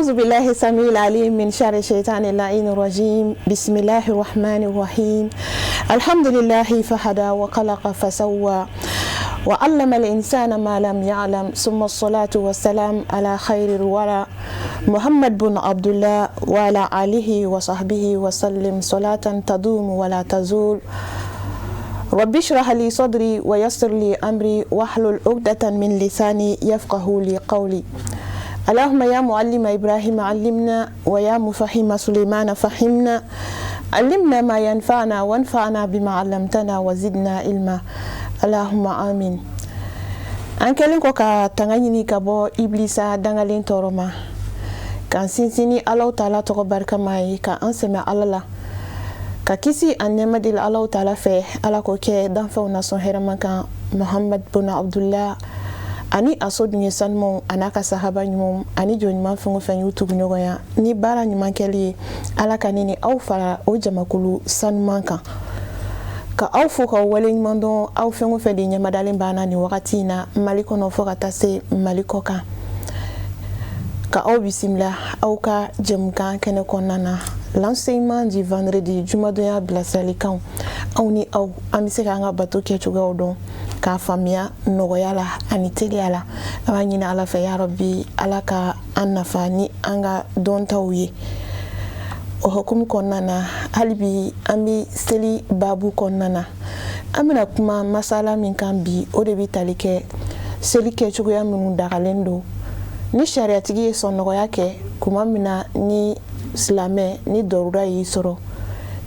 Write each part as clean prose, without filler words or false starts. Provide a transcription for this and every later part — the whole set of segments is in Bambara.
أعوذ بالله السميع العليم من شر الشيطان اللعين الرجيم. بسم الله الرحمن الرحيم. الحمد لله فهدى وخلق فسوى وعلم الإنسان ما لم يعلم، ثم الصلاة والسلام على خير الورى محمد بن عبد الله وعلى آله وصحبه وسلم صلاة تدوم ولا تزول. رب اشرح لي صدري ويسر لي أمري واحلل عقدة من لساني يفقه لي قولي. اللهم يا معلم إبراهيم علمنا، ويا مفهم سليمان فهمنا، علمنا ما ينفعنا وانفعنا بما علمتنا وزدنا علما، اللهم آمين. An kɛlen kɔ ka tanga ɲini ka bɔ iblisa dangalen tɔɔrɔ ma, k'an sinsin ni Alahu Taala tɔgɔ barikama ye, ka an sɛmɛ Ala la, ka kisi a nɛɛma deli Alahu Taala fɛ, Ala k'o kɛ danfɛnw nasɔn hɛrɛma kan Muhammad bun Abdullah ani a so dunge sanumaw a n'a ka sahaba ɲumanw ani jɔn ɲuman fɛn o fɛn y'u tugu ɲɔgɔnya ni baara ɲuman kɛli ye. Ala ka ne ni aw fara o jamakulu sanuman kan. Ka aw fo k'aw waleɲuman dɔn, aw fɛn o fɛn de ɲɛmadalen b'an na nin wagati in na Mali kɔnɔ fo ka taa se Mali kɔ kan, ka aw bisimila aw ka jɛmukan kɛnɛ kɔnɔna na, l'enseignement du vendredi, jumadonya bilasiralikanw. Aw ni aw, an bɛ se k'an ka bato kɛcogoyaw dɔn k'a faamuya nɔgɔya la ani teliya la. An b'a ɲini Ala fɛ, ya Rabbi, Ala ka an nafa ni an ka dɔntaw ye. O hukumu kɔnɔna na, hali bi an bɛ seli babu kɔnɔna na. An bɛna kuma masala min kan bi, o de bɛ tali kɛ seli kɛcogoya minnu dagalen don ni sariyatigi ye sɔn nɔgɔya kɛ kuma min na ni silamɛ ni dɔrura y'i sɔrɔ,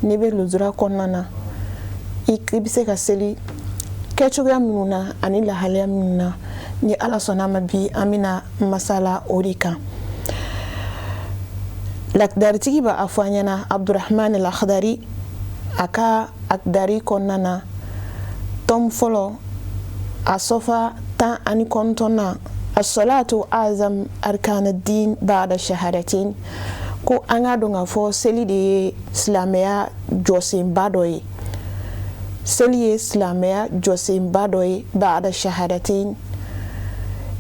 n'i bɛ lujura kɔnɔna na, i bɛ se ka seli kɛcogoya minnu na ani lahalaya minnu na. Ni Ala sɔnna ma, bi an bɛna masala o de kan. Lakdaritigi b'a fɔ an ɲɛna, Abdurahman Lakhdari, a ka akdari kɔnɔna na, tome fɔlɔ, a sɔfa 19 na, as-salatu azam arkan ad-din ba'da shahadatin, ko an k'a dɔn k'a fɔ seli de ye silamɛya jɔsenba dɔ ye. Seli ye silamɛya jɔsenba dɔ ye ba'da shahadatin,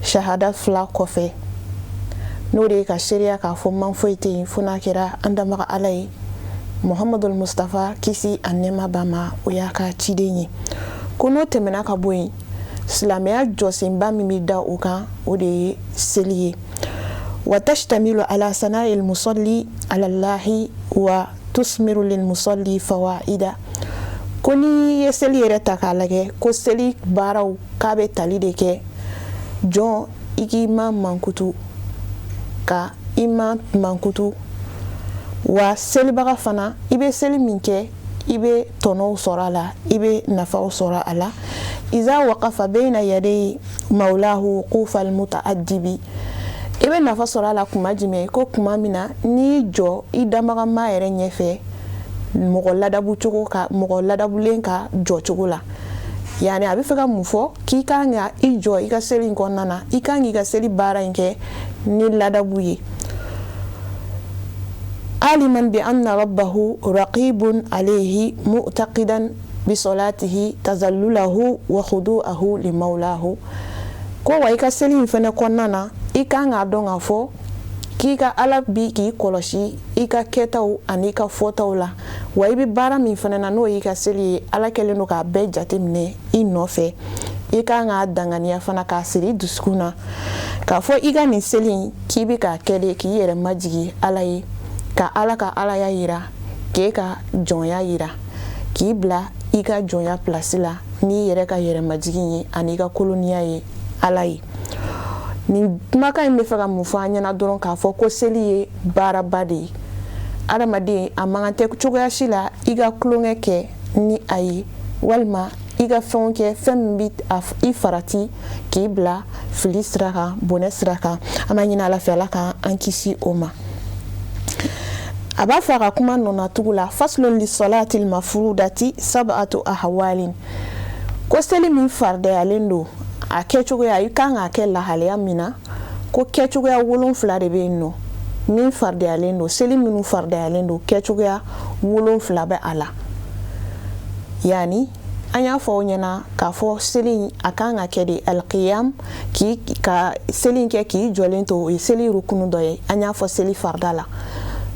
shahada fila kɔfɛ, n'o de ye ka seereya k'a fɔ man foyi tɛ yen fo n'a kɛra an danbaga Ala ye, Muhamadul Mustafa, kisi a nɛɛma b'a ma, o y'a ka ciden ye. Ko n'o tɛmɛna ka bɔ yen, silamɛya jɔsenba min bɛ da o kan, o de ye seli ye. Wa tashtamilu ala sana'il musalli ala Allahi wa tusmiru lil musalli fawaida. Ko n'i ye seli yɛrɛ ta k'a lajɛ, ko seli baaraw k'a bɛ tali de kɛ jɔn i k'i ma mankutu, ka i ma mankutu. Wa selibaga fana, i bɛ seli min kɛ, i bɛ tɔnɔw sɔrɔ a la, i bɛ nafaw sɔrɔ a la. Iza waqafa bayna yaday maulahu wuqufal mutaaddibi, i bɛ nafa sɔrɔ a la kuma jumɛn? Ko kuma min na n'i jɔ i danbaga ma yɛrɛ ɲɛfɛ mɔgɔ ladabu cogo ka mɔgɔ ladabulen ka jɔ cogo la. Yani a bɛ fɛ ka mun fɔ? K'i kan ka i jɔ i ka seli in kɔnɔna na, i kan k'i ka seli baara in kɛ ni ladabu ye. Aliman bi anna rabbahu raqibun alayhi mu'taqidan bi salatihi tazallulahu wa khudu'ahu li maulahu. Ko wa i ka seli in fɛnɛ kɔnɔna na, i kan k'a dɔn k'a fɔ k'i ka Ala bi k'i kɔlɔsi i ka kɛtaw ani i ka fɔtaw la. Wa i bɛ baara min fɛnɛ na, n'o y'i ka seli ye, Ala kɛlen don k'a bɛɛ jateminɛ i nɔfɛ. I kan k'a danganiya fana k'a siri i dusukun na k'a fɔ i ka nin seli in, k'i bɛ k'a kɛ de k'i yɛrɛ majigi Ala ye, ka Ala ka alaya yira, k'e ka jɔnya yira, k'i bila i ka jɔnya pilasi la n'i yɛrɛ ka yɛrɛmajigin ye ani i ka koloniya ye Ala ye. Nin kumakan in bɛ fɛ ka mun fɔ an ɲɛna dɔrɔn? K'a fɔ ko seli ye baaraba de ye. Adamaden, a man kan tɛ cogoya si la i ka tulonkɛ kɛ ni a ye, walima i ka fɛnw kɛ, fɛn min bɛ i farati k'i bila fili sira kan, bɔnɛ sira kan. An b'a ɲini Ala fɛ, Ala ka an kisi o ma. A b'a fɔ a ka kuma nɔnatugu la, faslun lisalatil mafrudati sab'atu ahwalin, ko seli min faridayalen don, a kɛcogoya, i kan k'a kɛ lahalaya min na, ko kɛcogoya 7 de bɛ yen nɔ min faridayalen don. Seli minnu faridayalen don, kɛcogoya 7 bɛ a la. Yani An y'a fɔ aw ɲɛna k'a fɔ seli a kan ka kɛ de alqiyam, k'i ka seli kɛ k'i jɔlen to, o ye seli rukunu dɔ ye. An y'a fɔ seli farida la.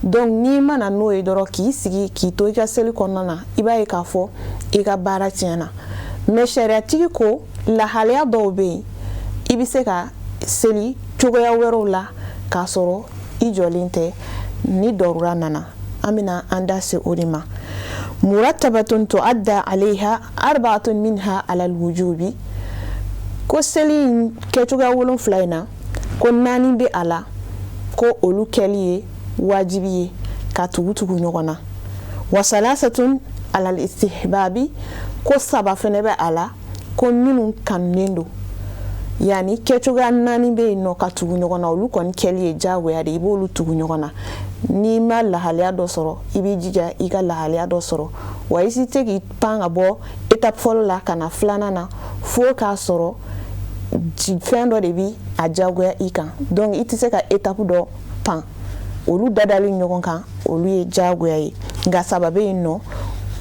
Donc n'i ma na n'o ye dɔrɔn k'i sigi k'i to i ka seli kɔnɔna na, i b'a ye k'a fɔ i ka baara tiɲɛna. Mais sariyatigi ko lahalaya dɔw bɛ yen, i bɛ se ka seli cogoya wɛrɛw la k'a sɔrɔ i jɔlen tɛ, ni dɔrura nana. An bɛna an da se o de ma. Murattabatun tuadda alayha arba'atun minha ala alwujubi. Ko seli in kɛcogoya 7 in na, ko 4 bɛ a la, ko olu kɛli ye wajibi ye ka tugu tugu ɲɔgɔn na. Wa salasatun ala alistihbabi, ko 3 fɛnɛ bɛ a la, ko minnu kanunen don. Yani kɛcogoya 4 bɛ yen nɔ ka tugu ɲɔgɔn na, olu kɔni kɛli ye diyagoya de, i b'olu tugu ɲɔgɔn na. N'i ma lahalaya dɔ sɔrɔ, i b'i jija i ka lahalaya dɔ sɔrɔ. Wa i si tɛ k'i pan ka bɔ étape fɔlɔ la ka na filanan na fo k'a sɔrɔ fɛn dɔ de bi a diyagoya i kan. Donc i tɛ se ka étape dɔ pan. Olu dadali ɲɔgɔn kan, olu ye diyagoya ye. Nka 3 bɛ yen nɔ,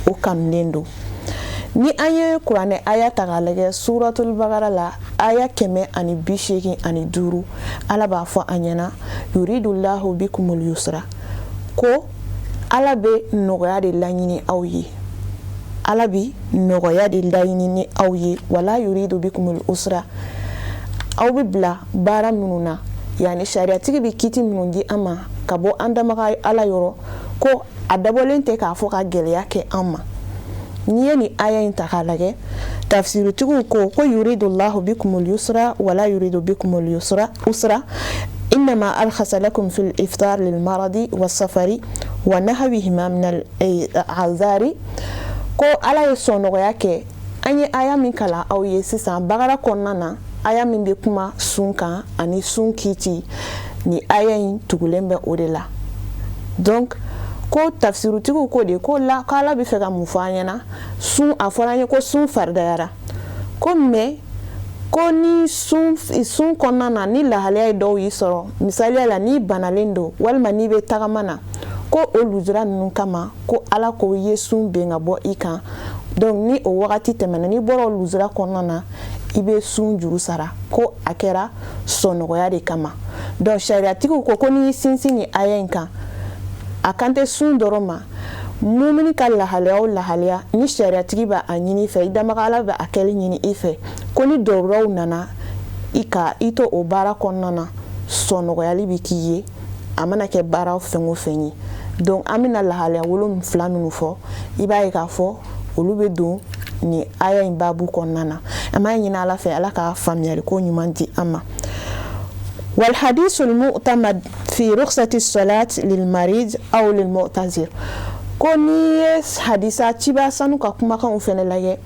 o kanunen don. Ni an ye kuranɛ aya ta k'a lajɛ, suratul bakara la, aya 185, Ala b'a fɔ an ɲɛna: yuridullahu bikumul yusra, ko Ala bɛ nɔgɔya de laɲini aw ye, Ala bɛ nɔgɔya de laɲini ni aw ye, wala yuridu bikumul usra. Aw bɛ bila baara minnu na, yani sariyatigi bɛ kiti minnu di an ma ka bɔ an damaga Ala yɔrɔ, ko a dabɔlen tɛ k'a fɔ ka gɛlɛya kɛ an ma. N'i ye nin aya in ta k'a lajɛ, tafsiritigiw ko ko yuridullahu bikumul yusra wala yuridu bikumul yusra usra innama arkhasa lakum fil iftar lil maradi was safari wa nahwihima min al a'zari. Ko Ala ye sɔnnɔgɔya kɛ. An ye aya min kalan aw ye sisan bagara kɔnɔna na, aya min bɛ kuma sun kan ani sun kiti, ni aya in tugulen bɛ o de la. Donc ko tafsirutigiw ko de ko la, ko Ala bɛ fɛ ka mun fɔ an ɲɛna? Sun, a fɔra an ye ko sun faridayara, ko mais ko ni sun kɔnɔna na, ni lahalaya ye dɔw y'i sɔrɔ, misaliya la n'i banalen don walima n'i bɛ tagama na, ko o lujura ninnu kama, ko Ala ko i ye sun ben ka bɔ i kan. Donc ni o wagati tɛmɛna, n'i bɔra o lujura kɔnɔna na, i bɛ sun juru sara. Ko a kɛra sɔnnɔgɔya de kama. Donc sariyatigiw ko ko n'i y'i sinsin nin aya in kan, a kan tɛ sun dɔrɔn ma. Mumini ka lahalaya o lahalaya, ni sariyatigi b'a ɲini i fɛ, i damaga Ala bɛ a kɛli ɲini i fɛ, ko ni dɔrɔraw nana i ka i to o baara kɔnɔna na, sɔnnɔgɔyali bɛ k'i ye, a mana kɛ baara fɛn o fɛn ye. Donc an bɛna lahalaya 7 minnu fɔ, i b'a ye k'a fɔ olu bɛ don nin aya in baabu kɔnɔna na. An b'a ɲini Ala fɛ, Ala ka faamuyali ko ɲuman di an ma. والحديث المعتمد في رخصة الصلاة للمريض أو للمعتذر. Ko n'i ye hadisa ciba sanu ka kumakanw fɛnɛ lajɛ,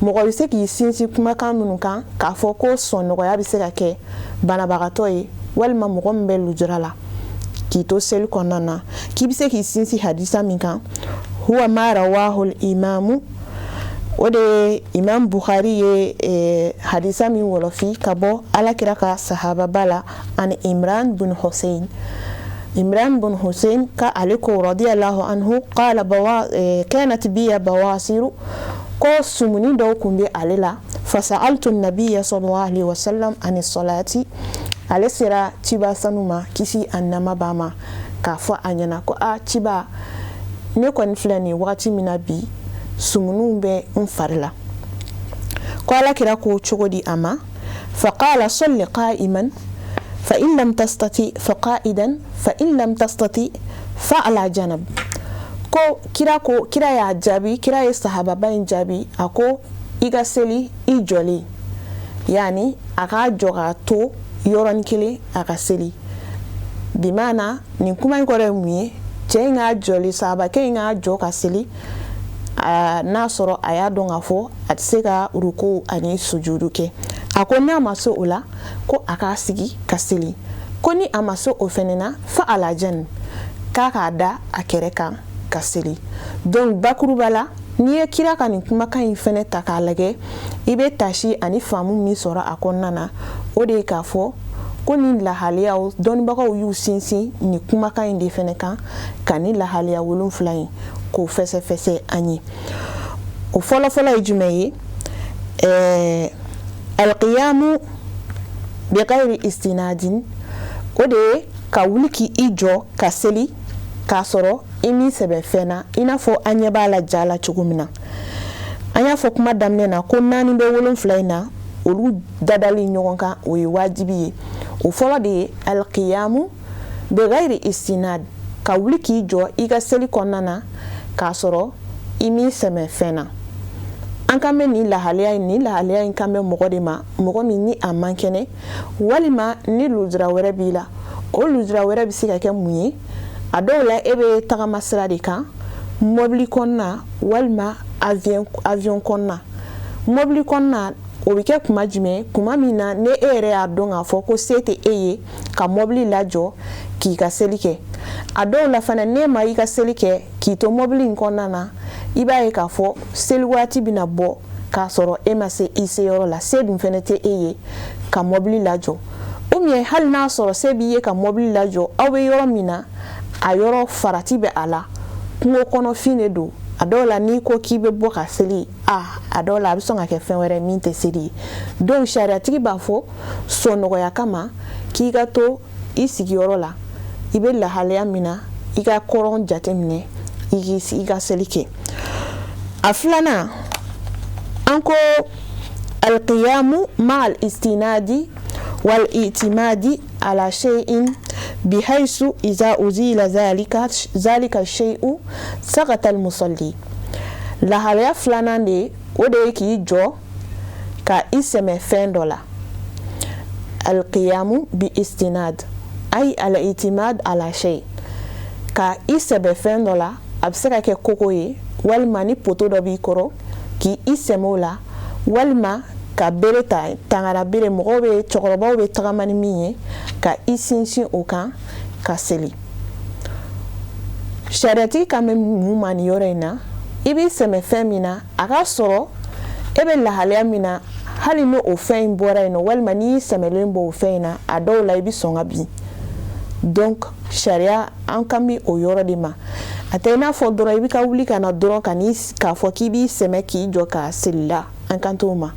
mɔgɔ bɛ se k'i sinsin kumakan minnu kan k'a fɔ ko sɔnnɔgɔya bɛ se ka kɛ banabagatɔ ye walima mɔgɔ min bɛ lujura la k'i to seli kɔnɔna na, k'i bɛ se k'i sinsin hadisa min kan, huwa ma rawahu imamu, o de ye Imam Bukhari ye hadisa min wɔlɔfi ka bɔ Alakira ka sahababa la, ani Imran bin Hussein. Imran bin Hussein ka ale ko radiyallahu anhu qala kanat biya bawasiru, ko sumuni dɔw kun bɛ ale la. Fasa'altu nabiyya sallallahu alaihi wasallam ani salati. Ale sera ciba sanu ma, kisi a nama b'a ma, k'a fɔ a ɲɛna ko a ciba, ne kɔni filɛ nin wagati min na bi, sumuniw bɛ n fari la. Ko Ala kira ko cogo di a ma? Faqala salli qa'iman fa in lam tastati fa qa'idan fa in lam tastati fa ala janab. Ko kira ko, kira y'a jaabi, kira ye sahababa in jaabi, a ko i ka seli i jɔlen, yani a k'a jɔ k'a to yɔrɔnin kelen a ka seli. Bimaana nin kuma in kɔrɔ ye mun ye? Cɛ in k'a jɔli, sahabakɛ in k'a jɔ ka seli, n'a sɔrɔ a y'a dɔn k'a fɔ a tɛ se ka ruku ani sujudu kɛ. A ko n'a ma se o la, ko a k'a sigi ka seli. Ko ni a ma se o fɛnɛ na, fa ala janb, k'a k'a da a kɛrɛ kan ka seli. Donc bakuruba la, n'i ye kira ka nin kumakan in fɛnɛ ta k'a lajɛ, i bɛ tasi ani faamu min sɔrɔ a kɔnɔna na, o de ye k'a fɔ ko nin lahalayaw, dɔnnibagaw y'u sinsin nin kumakan in de fɛnɛ kan ka ni lahalaya 7 in k'o fɛsɛfɛsɛ an ye. O fɔlɔfɔlɔ ye jumɛn ye? Alqiyamu bigayri istinadin, o de ye ka wuli k'i jɔ ka seli k'a sɔrɔ i m'i sɛmɛ fɛn na, i n'a fɔ an ɲɛ b'a la ja la cogo min na. An y'a fɔ kuma daminɛ na ko naani bɛ wolonfila in na, olu dadali ɲɔgɔn kan, o ye wajibi ye. O fɔlɔ de ye alqiyamu bigayri istinad, ka wuli k'i jɔ i ka seli kɔnɔna na k'a sɔrɔ i m'i sɛmɛ fɛn na. An kan bɛ nin lahalaya in, nin lahalaya in kan bɛ mɔgɔ de ma, mɔgɔ min ni a man kɛnɛ walima ni lujura wɛrɛ b'i la. O lujura wɛrɛ bɛ se ka kɛ mun ye? A dɔw la, e bɛ tagama sira de kan, mɔbili kɔnɔna walima avion kɔnɔna. Mɔbili kɔnɔna, o bɛ kɛ kuma jumɛn? Kuma min na ne e yɛrɛ y'a dɔn k'a fɔ ko se tɛ e ye ka mɔbili lajɔ k'i ka seli kɛ. A dɔw la fana, n'e ma i ka seli kɛ k'i to mɔbili in kɔnɔna na, i b'a ye k'a fɔ seli waati bɛna bɔ k'a sɔrɔ e ma se i seyɔrɔ la. Se dun fana tɛ e ye ka mɔbili lajɔ, ou bien hali n'a sɔrɔ se b'i ye ka mɔbili lajɔ, aw bɛ yɔrɔ min na, a yɔrɔ farati bɛ a la, kungo kɔnɔfin de don. A dɔw la, n'i ko k'i bɛ bɔ ka seli, a dɔw la a bɛ sɔn ka kɛ fɛn wɛrɛ min tɛ seli ye. Donc sariyatigi b'a fɔ sɔnɔgɔya kama k'i ka to i sigiyɔrɔ la, i bɛ lahalaya min na, i ka kɔrɔn jateminɛ, i ka seli kɛ. A filanan, an ko alqiyamu ma al istinadi wal i'timadi ala shay'in bihaysu iza uzila zalika shay'u sakata al musalli. Lahalaya filanan de, o de ye k'i jɔ ka i sɛmɛ fɛn dɔ la. Alqiyamu bi istinad ay al i'timad ala shay, ka i sɛmɛ fɛn dɔ la. A bɛ se ka kɛ koko ye, walima ni poto dɔ b'i kɔrɔ, k'i i sɛmɛ o la, walima ka bere ta, tangara bere, mɔgɔw bɛ, cɛkɔrɔbaw bɛ tagama ni min ye, ka i sinsin o kan ka seli. Sariyatigi kan bɛ mun ma nin yɔrɔ in na? I b'i sɛmɛ fɛn min na, a ka sɔrɔ e bɛ lahalaya min na, hali ni o fɛn in bɔra yen nɔ, walima n'i y'i sɛmɛlen bɔ o fɛn in na, a dɔw la i bɛ sɔn ka bin. Donc sariya an kan bɛ o yɔrɔ de ma. A tɛ i n'a fɔ dɔrɔn i bɛ ka wuli ka na dɔrɔn ka k'a fɔ k'i b'i sɛmɛ k'i jɔ ka seli la. An kan t'o ma.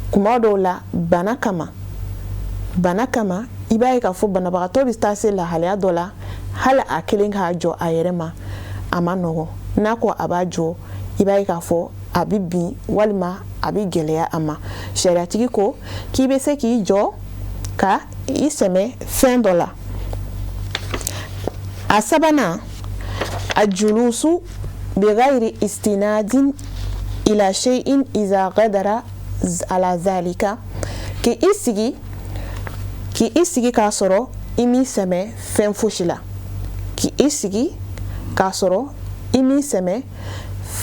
Kuma dɔw la, bana kama, i b'a ye k'a fɔ banabagatɔ bɛ taa se lahalaya dɔ la, hali a kelen k'a jɔ a yɛrɛ ma, a ma nɔgɔn. N'a ko a b'a jɔ, i b'a ye k'a fɔ a bɛ bin walima a bɛ gɛlɛya a ma. Sariyatigi ko k'i bɛ se k'i jɔ ka i sɛmɛ fɛn dɔ la. A sabanan, ajulusu bigayri istinadin ila shay'in iza qadara ala zalika, k'i sigi k'a sɔrɔ i m'i sɛmɛ fɛn fosi la, k'i sigi k'a sɔrɔ i m'i sɛmɛ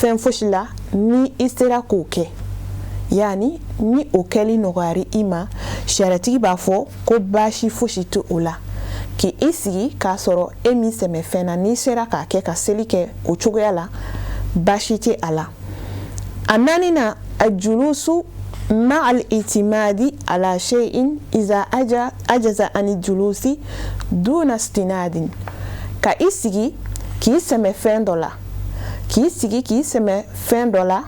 fɛn fosi la, ni i sera k'o kɛ, yaani ni o kɛli nɔgɔyara i ma, sariyatigi b'a fɔ ko baasi fosi tɛ o la k'i sigi k'a sɔrɔ e m'i sɛmɛ fɛn na. N'i sera k'a kɛ ka seli kɛ o cogoya la, baasi tɛ a la. A naaninan, ajulusu ma al itimadi ala shay'in iza ajaza ani julusi duna istinadin, ka i sigi k'i sɛmɛ fɛn dɔ la, k'i sigi k'i sɛmɛ fɛn dɔ la,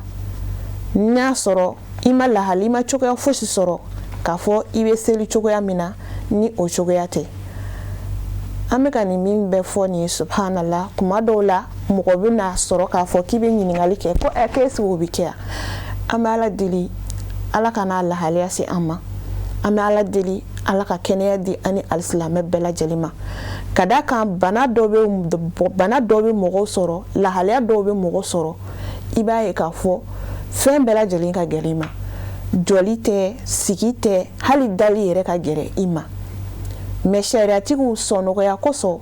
n'a sɔrɔ i ma lahali, i ma cogoya fosi sɔrɔ k'a fɔ i bɛ seli cogoya min na ni o cogoya tɛ. An bɛ ka nin min bɛɛ fɔ nin ye, subhanallah, kuma dɔw la mɔgɔ bɛ n'a sɔrɔ k'a fɔ k'i bɛ ɲininkali kɛ ko ɛ, k'est-ce o bɛ kɛ yan? An bɛ Ala deli, Ala ka n'a lahalaya se an ma. An bɛ Ala deli, Ala ka kɛnɛya di an ni alisilamɛ bɛɛ lajɛlen ma. Ka da kan, bana dɔ bɛ mɔgɔw sɔrɔ, lahalaya dɔw bɛ mɔgɔ sɔrɔ, i b'a ye k'a fɔ fɛn bɛɛ lajɛlen ka gɛlɛn i ma. Jɔli tɛ, sigi tɛ, hali dali yɛrɛ ka gɛlɛn i ma. Mais sariyatigiw sɔnɔgɔya kosɔn,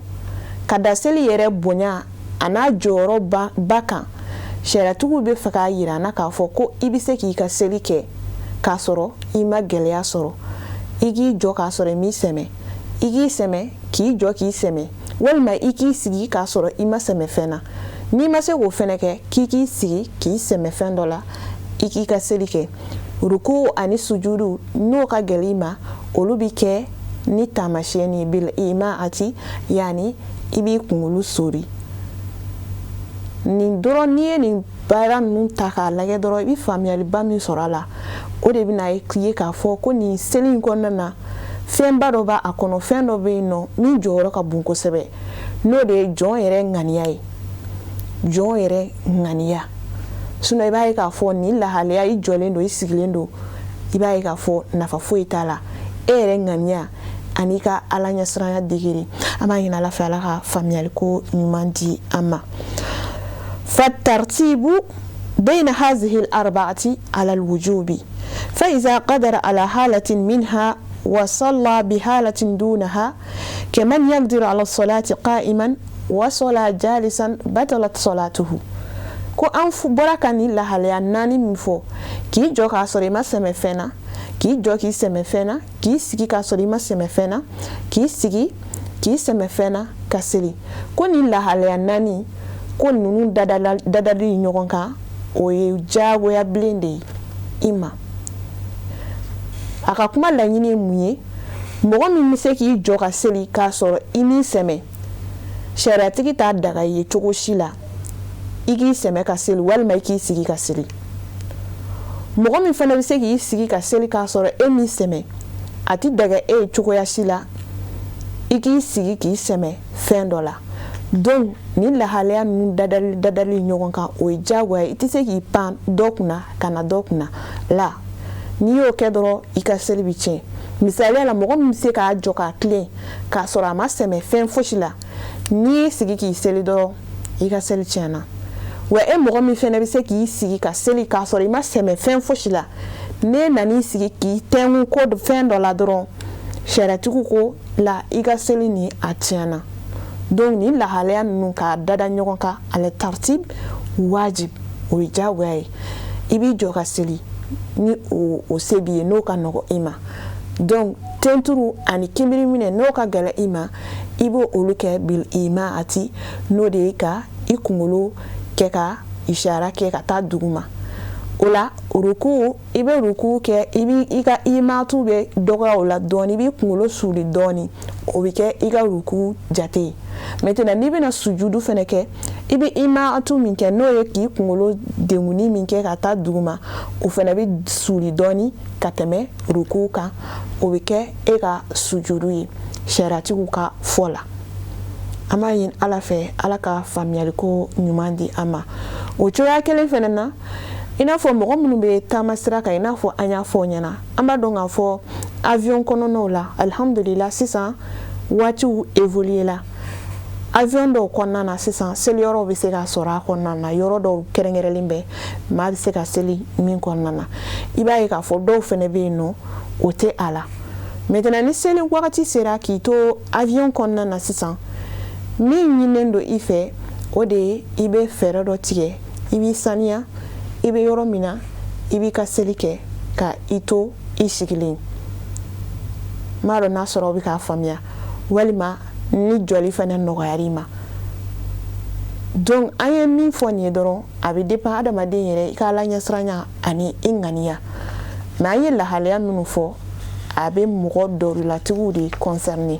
ka da seli yɛrɛ bonya a n'a jɔyɔrɔ ba kan, sariyatigiw bɛ fɛ k'a yira an na k'a fɔ ko i bɛ se k'i ka seli kɛ k'a sɔrɔ i ma gɛlɛya sɔrɔ. I k'i jɔ k'a sɔrɔ i m'i sɛmɛ, i k'i sɛmɛ k'i jɔ k'i sɛmɛ, walima i k'i sigi k'a sɔrɔ i ma sɛmɛ fɛn na. N'i ma se k'o fɛnɛ kɛ, k'i k'i sigi k'i sɛmɛ fɛn dɔ la, i k'i ka seli kɛ. Ruku ani sujudu, n'o ka gɛlɛn i ma, olu bɛ kɛ ni taamasiyɛn ye, bil imaati, yaani i b'i kunkolo sori nin dɔrɔn. N'i ye nin baara ninnu ta k'a lajɛ dɔrɔn, i bɛ faamuyaliba min sɔrɔ a la, o de bɛna ye k'a fɔ ko nin seli in kɔnɔna na, fɛnba dɔ b'a kɔnɔ, fɛn dɔ bɛ yen nɔ min jɔyɔrɔ ka bon kosɛbɛ, n'o de ye jɔn yɛrɛ ŋaniya ye, jɔn yɛrɛ ŋaniya. Sinon i b'a ye k'a fɔ nin lahalaya, i jɔlen don, i sigilen don, i b'a ye k'a fɔ nafa foyi t'a la, e yɛrɛ ŋaniya ani ka Ala ɲɛsiranya degré. An b'a ɲini Ala fɛ, Ala ka faamuyali ko ɲuman di an ma. فالترتيب بين هذه الأربعة على الوجوب، فإذا قدر على حالة منها وصلى بحالة دونها، كمن يقدر على الصلاة قائما وصلى جالسا، بطلت صلاته. Ko an bɔra ka nin lahalaya naani min fɔ, k'i jɔ k'a sɔrɔ i ma sɛmɛ fɛn na, k'i jɔ k'i sɛmɛ fɛn na, k'i sigi k'a sɔrɔ i ma sɛmɛ fɛn na, k'i sigi k'i sɛmɛ fɛn na ka seli, ko nin lahalaya naani, ko ninnu dadali ɲɔgɔn kan, o ye diyagoya bilen de ye i ma. A ka kuma laɲini ye mun ye? Mɔgɔ min bɛ se k'i jɔ ka seli k'a sɔrɔ i m'i sɛmɛ, sariyatigi t'a daga i ye cogo si la i k'i sɛmɛ ka seli walima i k'i sigi ka seli. Mɔgɔ min fana bɛ se k'i sigi ka seli k'a sɔrɔ e m'i sɛmɛ, a ti daga e ye cogoya si la i k'i sigi k'i sɛmɛ fɛn dɔ la. Donc nin lahalaya ninnu dadali dadali ɲɔgɔn kan, o ye diyagoya ye. I tɛ se k'i pan dɔ kunna ka na dɔ kunna la. N'i y'o kɛ dɔrɔn, i ka seli bɛ tiɲɛ. Misaliya la, mɔgɔ min bɛ se k'a jɔ k'a tilen k'a sɔrɔ a ma sɛmɛ fɛn fosi la, n'i y'i sigi k'i seli dɔrɔn, i ka seli tiɲɛna. Wa e mɔgɔ min fɛnɛ bɛ se k'i sigi ka seli k'a sɔrɔ i ma sɛmɛ fɛn fosi la, n'e nan'i sigi k'i tɛnku ko fɛn dɔ la dɔrɔn, sariyatigiw ko la i ka seli nin a tiɲɛna. Donc nin lahalaya ninnu k'a dada ɲɔgɔn kan, على الترتيب wajib, o ye diyagoya ye. I b'i jɔ ka seli ni o se b'i ye, n'o ka nɔgɔ i ma. Donc tenturu ani kinbiri minɛ, n'o ka gɛlɛn i ma, i b'o olu kɛ بالإيماءة, n'o de ye ka i kunkolo kɛ ka isara kɛ ka taa duguma. O la ruku, i bɛ ruku kɛ, i b'i i ka imatu bɛ dɔgɔya o la dɔɔni, i b'i kunkolo suli dɔɔni, o bɛ kɛ i ka ruku jate ye. Maintenant n'i bɛna sujudu fɛnɛ kɛ, i bɛ imatu min kɛ, n'o ye k'i kunkolo denguni min kɛ ka taa duguma, o fɛnɛ bɛ suli dɔɔni ka tɛmɛ ruku kan, o bɛ kɛ e ka sujudu ye sariyatigiw ka fɔ la. An b'a ɲini Ala fɛ, Ala ka faamuyaliko ɲuman di an ma. O cogoya kelen fɛnɛ na, i n'a fɔ mɔgɔ minnu bɛ taama sira kan, i n'a fɔ an y'a fɔ ɲɛna, an b'a dɔn k'a fɔ avion kɔnɔnaw la, alihamudulila, sisan waatiw évolué la. Avion dɔw kɔnɔna na sisan, seliyɔrɔw bɛ se ka sɔrɔ a kɔnɔna na, yɔrɔ dɔw kɛrɛnkɛrɛnlen bɛ maa bɛ se ka seli min kɔnɔna na. I b'a ye k'a fɔ dɔw fɛnɛ bɛ yen nɔ, o tɛ a la. Maintenant ni seli wagati sera k'i to avion kɔnɔna na sisan, min ɲininen don i fɛ, o de ye i bɛ fɛɛrɛ dɔ tigɛ, i b'i saniya, i bɛ yɔrɔ min na, i b'i ka seli kɛ ka i to i sigilen. N b'a dɔn n'a sɔrɔ aw bɛ k'a faamuya, walima ni jɔli fana nɔgɔyara i ma. Donc an ye min fɔ nin ye dɔrɔn, a bɛ dépend adamaden yɛrɛ i ka Ala ɲɛsiranya ani i ŋaniya. Mais an ye lahalaya minnu fɔ, a bɛ mɔgɔ dɔrulatigiw de concerner,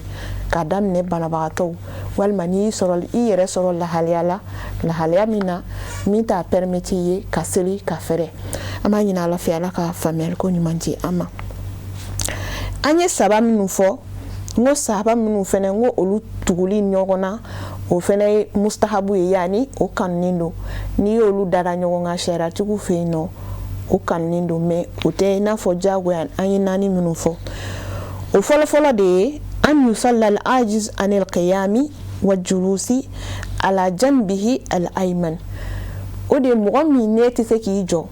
ka daminɛ banabagatɔw, walima n'i y'i sɔrɔ i yɛrɛ sɔrɔ lahalaya la, lahalaya min na min t'a permettre i ye ka seli ka fɛrɛ. An b'a ɲini Ala fɛ, Ala ka faamuyaliko ɲuman di an ma. An ye saba minnu fɔ, n ko saba minnu fɛnɛ, n ko olu tuguli ɲɔgɔn na, o fɛnɛ ye mustahabu ye, yaani o kanunen don. N'i y'olu dara ɲɔgɔn kan sariyatigiw fɛ yen nɔ, o kanunen don, mais o tɛ i n'a fɔ diyagoya. An ye naani minnu fɔ, o fɔlɔfɔlɔ de ye أن يصلي العاجز عن القيام والجلوس على جنبه الأيمن. O de ye mɔgɔ min n'e tɛ se k'i jɔ,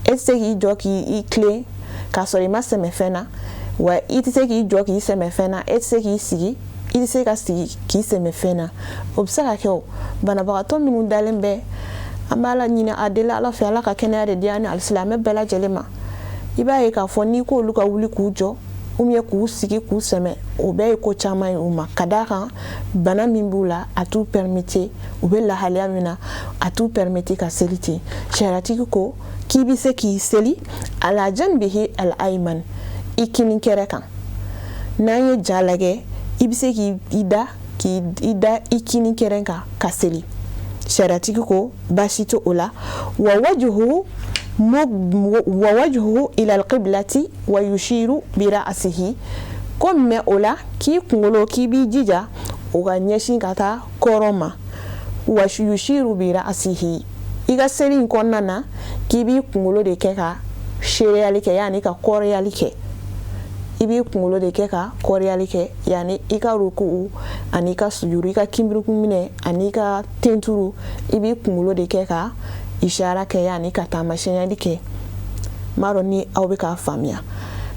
e tɛ se k'i jɔ k'i tilen k'a sɔrɔ i ma sɛmɛ fɛn na, wa i tɛ se k'i jɔ k'i sɛmɛ fɛn na, e tɛ se k'i sigi, i tɛ se ka sigi k'i sɛmɛ fɛn na. O bɛ se ka kɛ o banabagatɔ minnu dalen bɛ. An b'a la ɲini, a deli Ala fɛ, Ala ka kɛnɛya de di an ni alisilamɛ bɛɛ lajɛlen ma. I b'a ye k'a fɔ n'i k'olu ka wuli k'u jɔ ou bien k'u sigi k'u sɛmɛ, o bɛɛ ye ko caman ye u ma, ka d'a kan bana min b'u la, a t'u permettre, u bɛ lahalaya min na, a t'u permettre ka seli ten. Sariyatigi ko k'i bɛ se k'i seli على جنبه الأيمن, i kini kɛrɛ kan. N'an ye ja lajɛ, i bɛ se k'i da i kini kɛrɛ kan ka seli. Sariyatigi ko baasi tɛ o la. Wa wajhuhu ila alqiblati wa yushiru bi ra'sihi. Ko mais o la, k'i kunkolo, k'i b'i jija o ka ɲɛsin ka taa kɔrɔn ma. Wa yushiru bi ra'sihi, i ka seli in kɔnɔna na, k'i b'i kunkolo de kɛ ka seereyali kɛ, yaani ka kɔrɔyali kɛ. I b'i kunkolo de kɛ ka kɔrɔyali kɛ, yaani i ka ruku ani i ka sujuru, i ka kinbirikun minɛ ani i ka tenturu, i b'i kunkolo de kɛ ka ishara kɛ, yaani ka taamasiyɛnyali kɛ. N b'a dɔn ni aw bɛ k'a faamuya.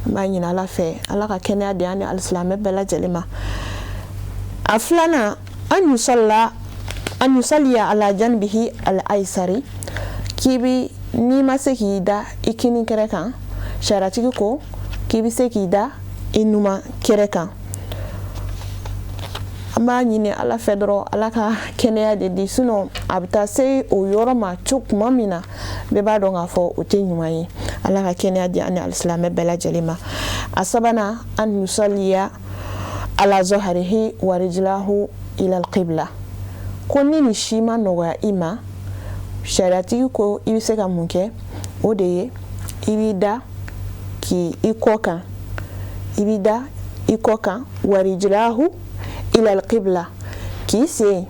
N b'a ɲini Ala fɛ, Ala ka kɛnɛya di an ni alisilamɛ bɛɛ lajɛlen ma. A filanan, an yusalla an yusalliya ala janbihi al aysari. K'i bi, n'i ma se k'i da i kini kɛrɛ kan, sariyatigi ko k'i bɛ se k'i da i numan kɛrɛ kan. An b'a ɲini Ala fɛ dɔrɔn, Ala ka kɛnɛya de di, sinon a bɛ taa se o yɔrɔ ma co tuma min na, bɛɛ b'a dɔn k'a fɔ o tɛ ɲuman ye. Ala ka kɛnɛya di an ni alisilamɛ bɛɛ lajɛlen ma. A sabanan, an yusalliya ala zahrihi wa rijlahu ila alqibla. Ko ni nin si ma nɔgɔya i ma, sariyatigi ko i bɛ se ka mun kɛ? O de ye i b'i da k'i i kɔ kan, i b'i da i kɔ kan, wa rijlahu ila alqibla, k'i sen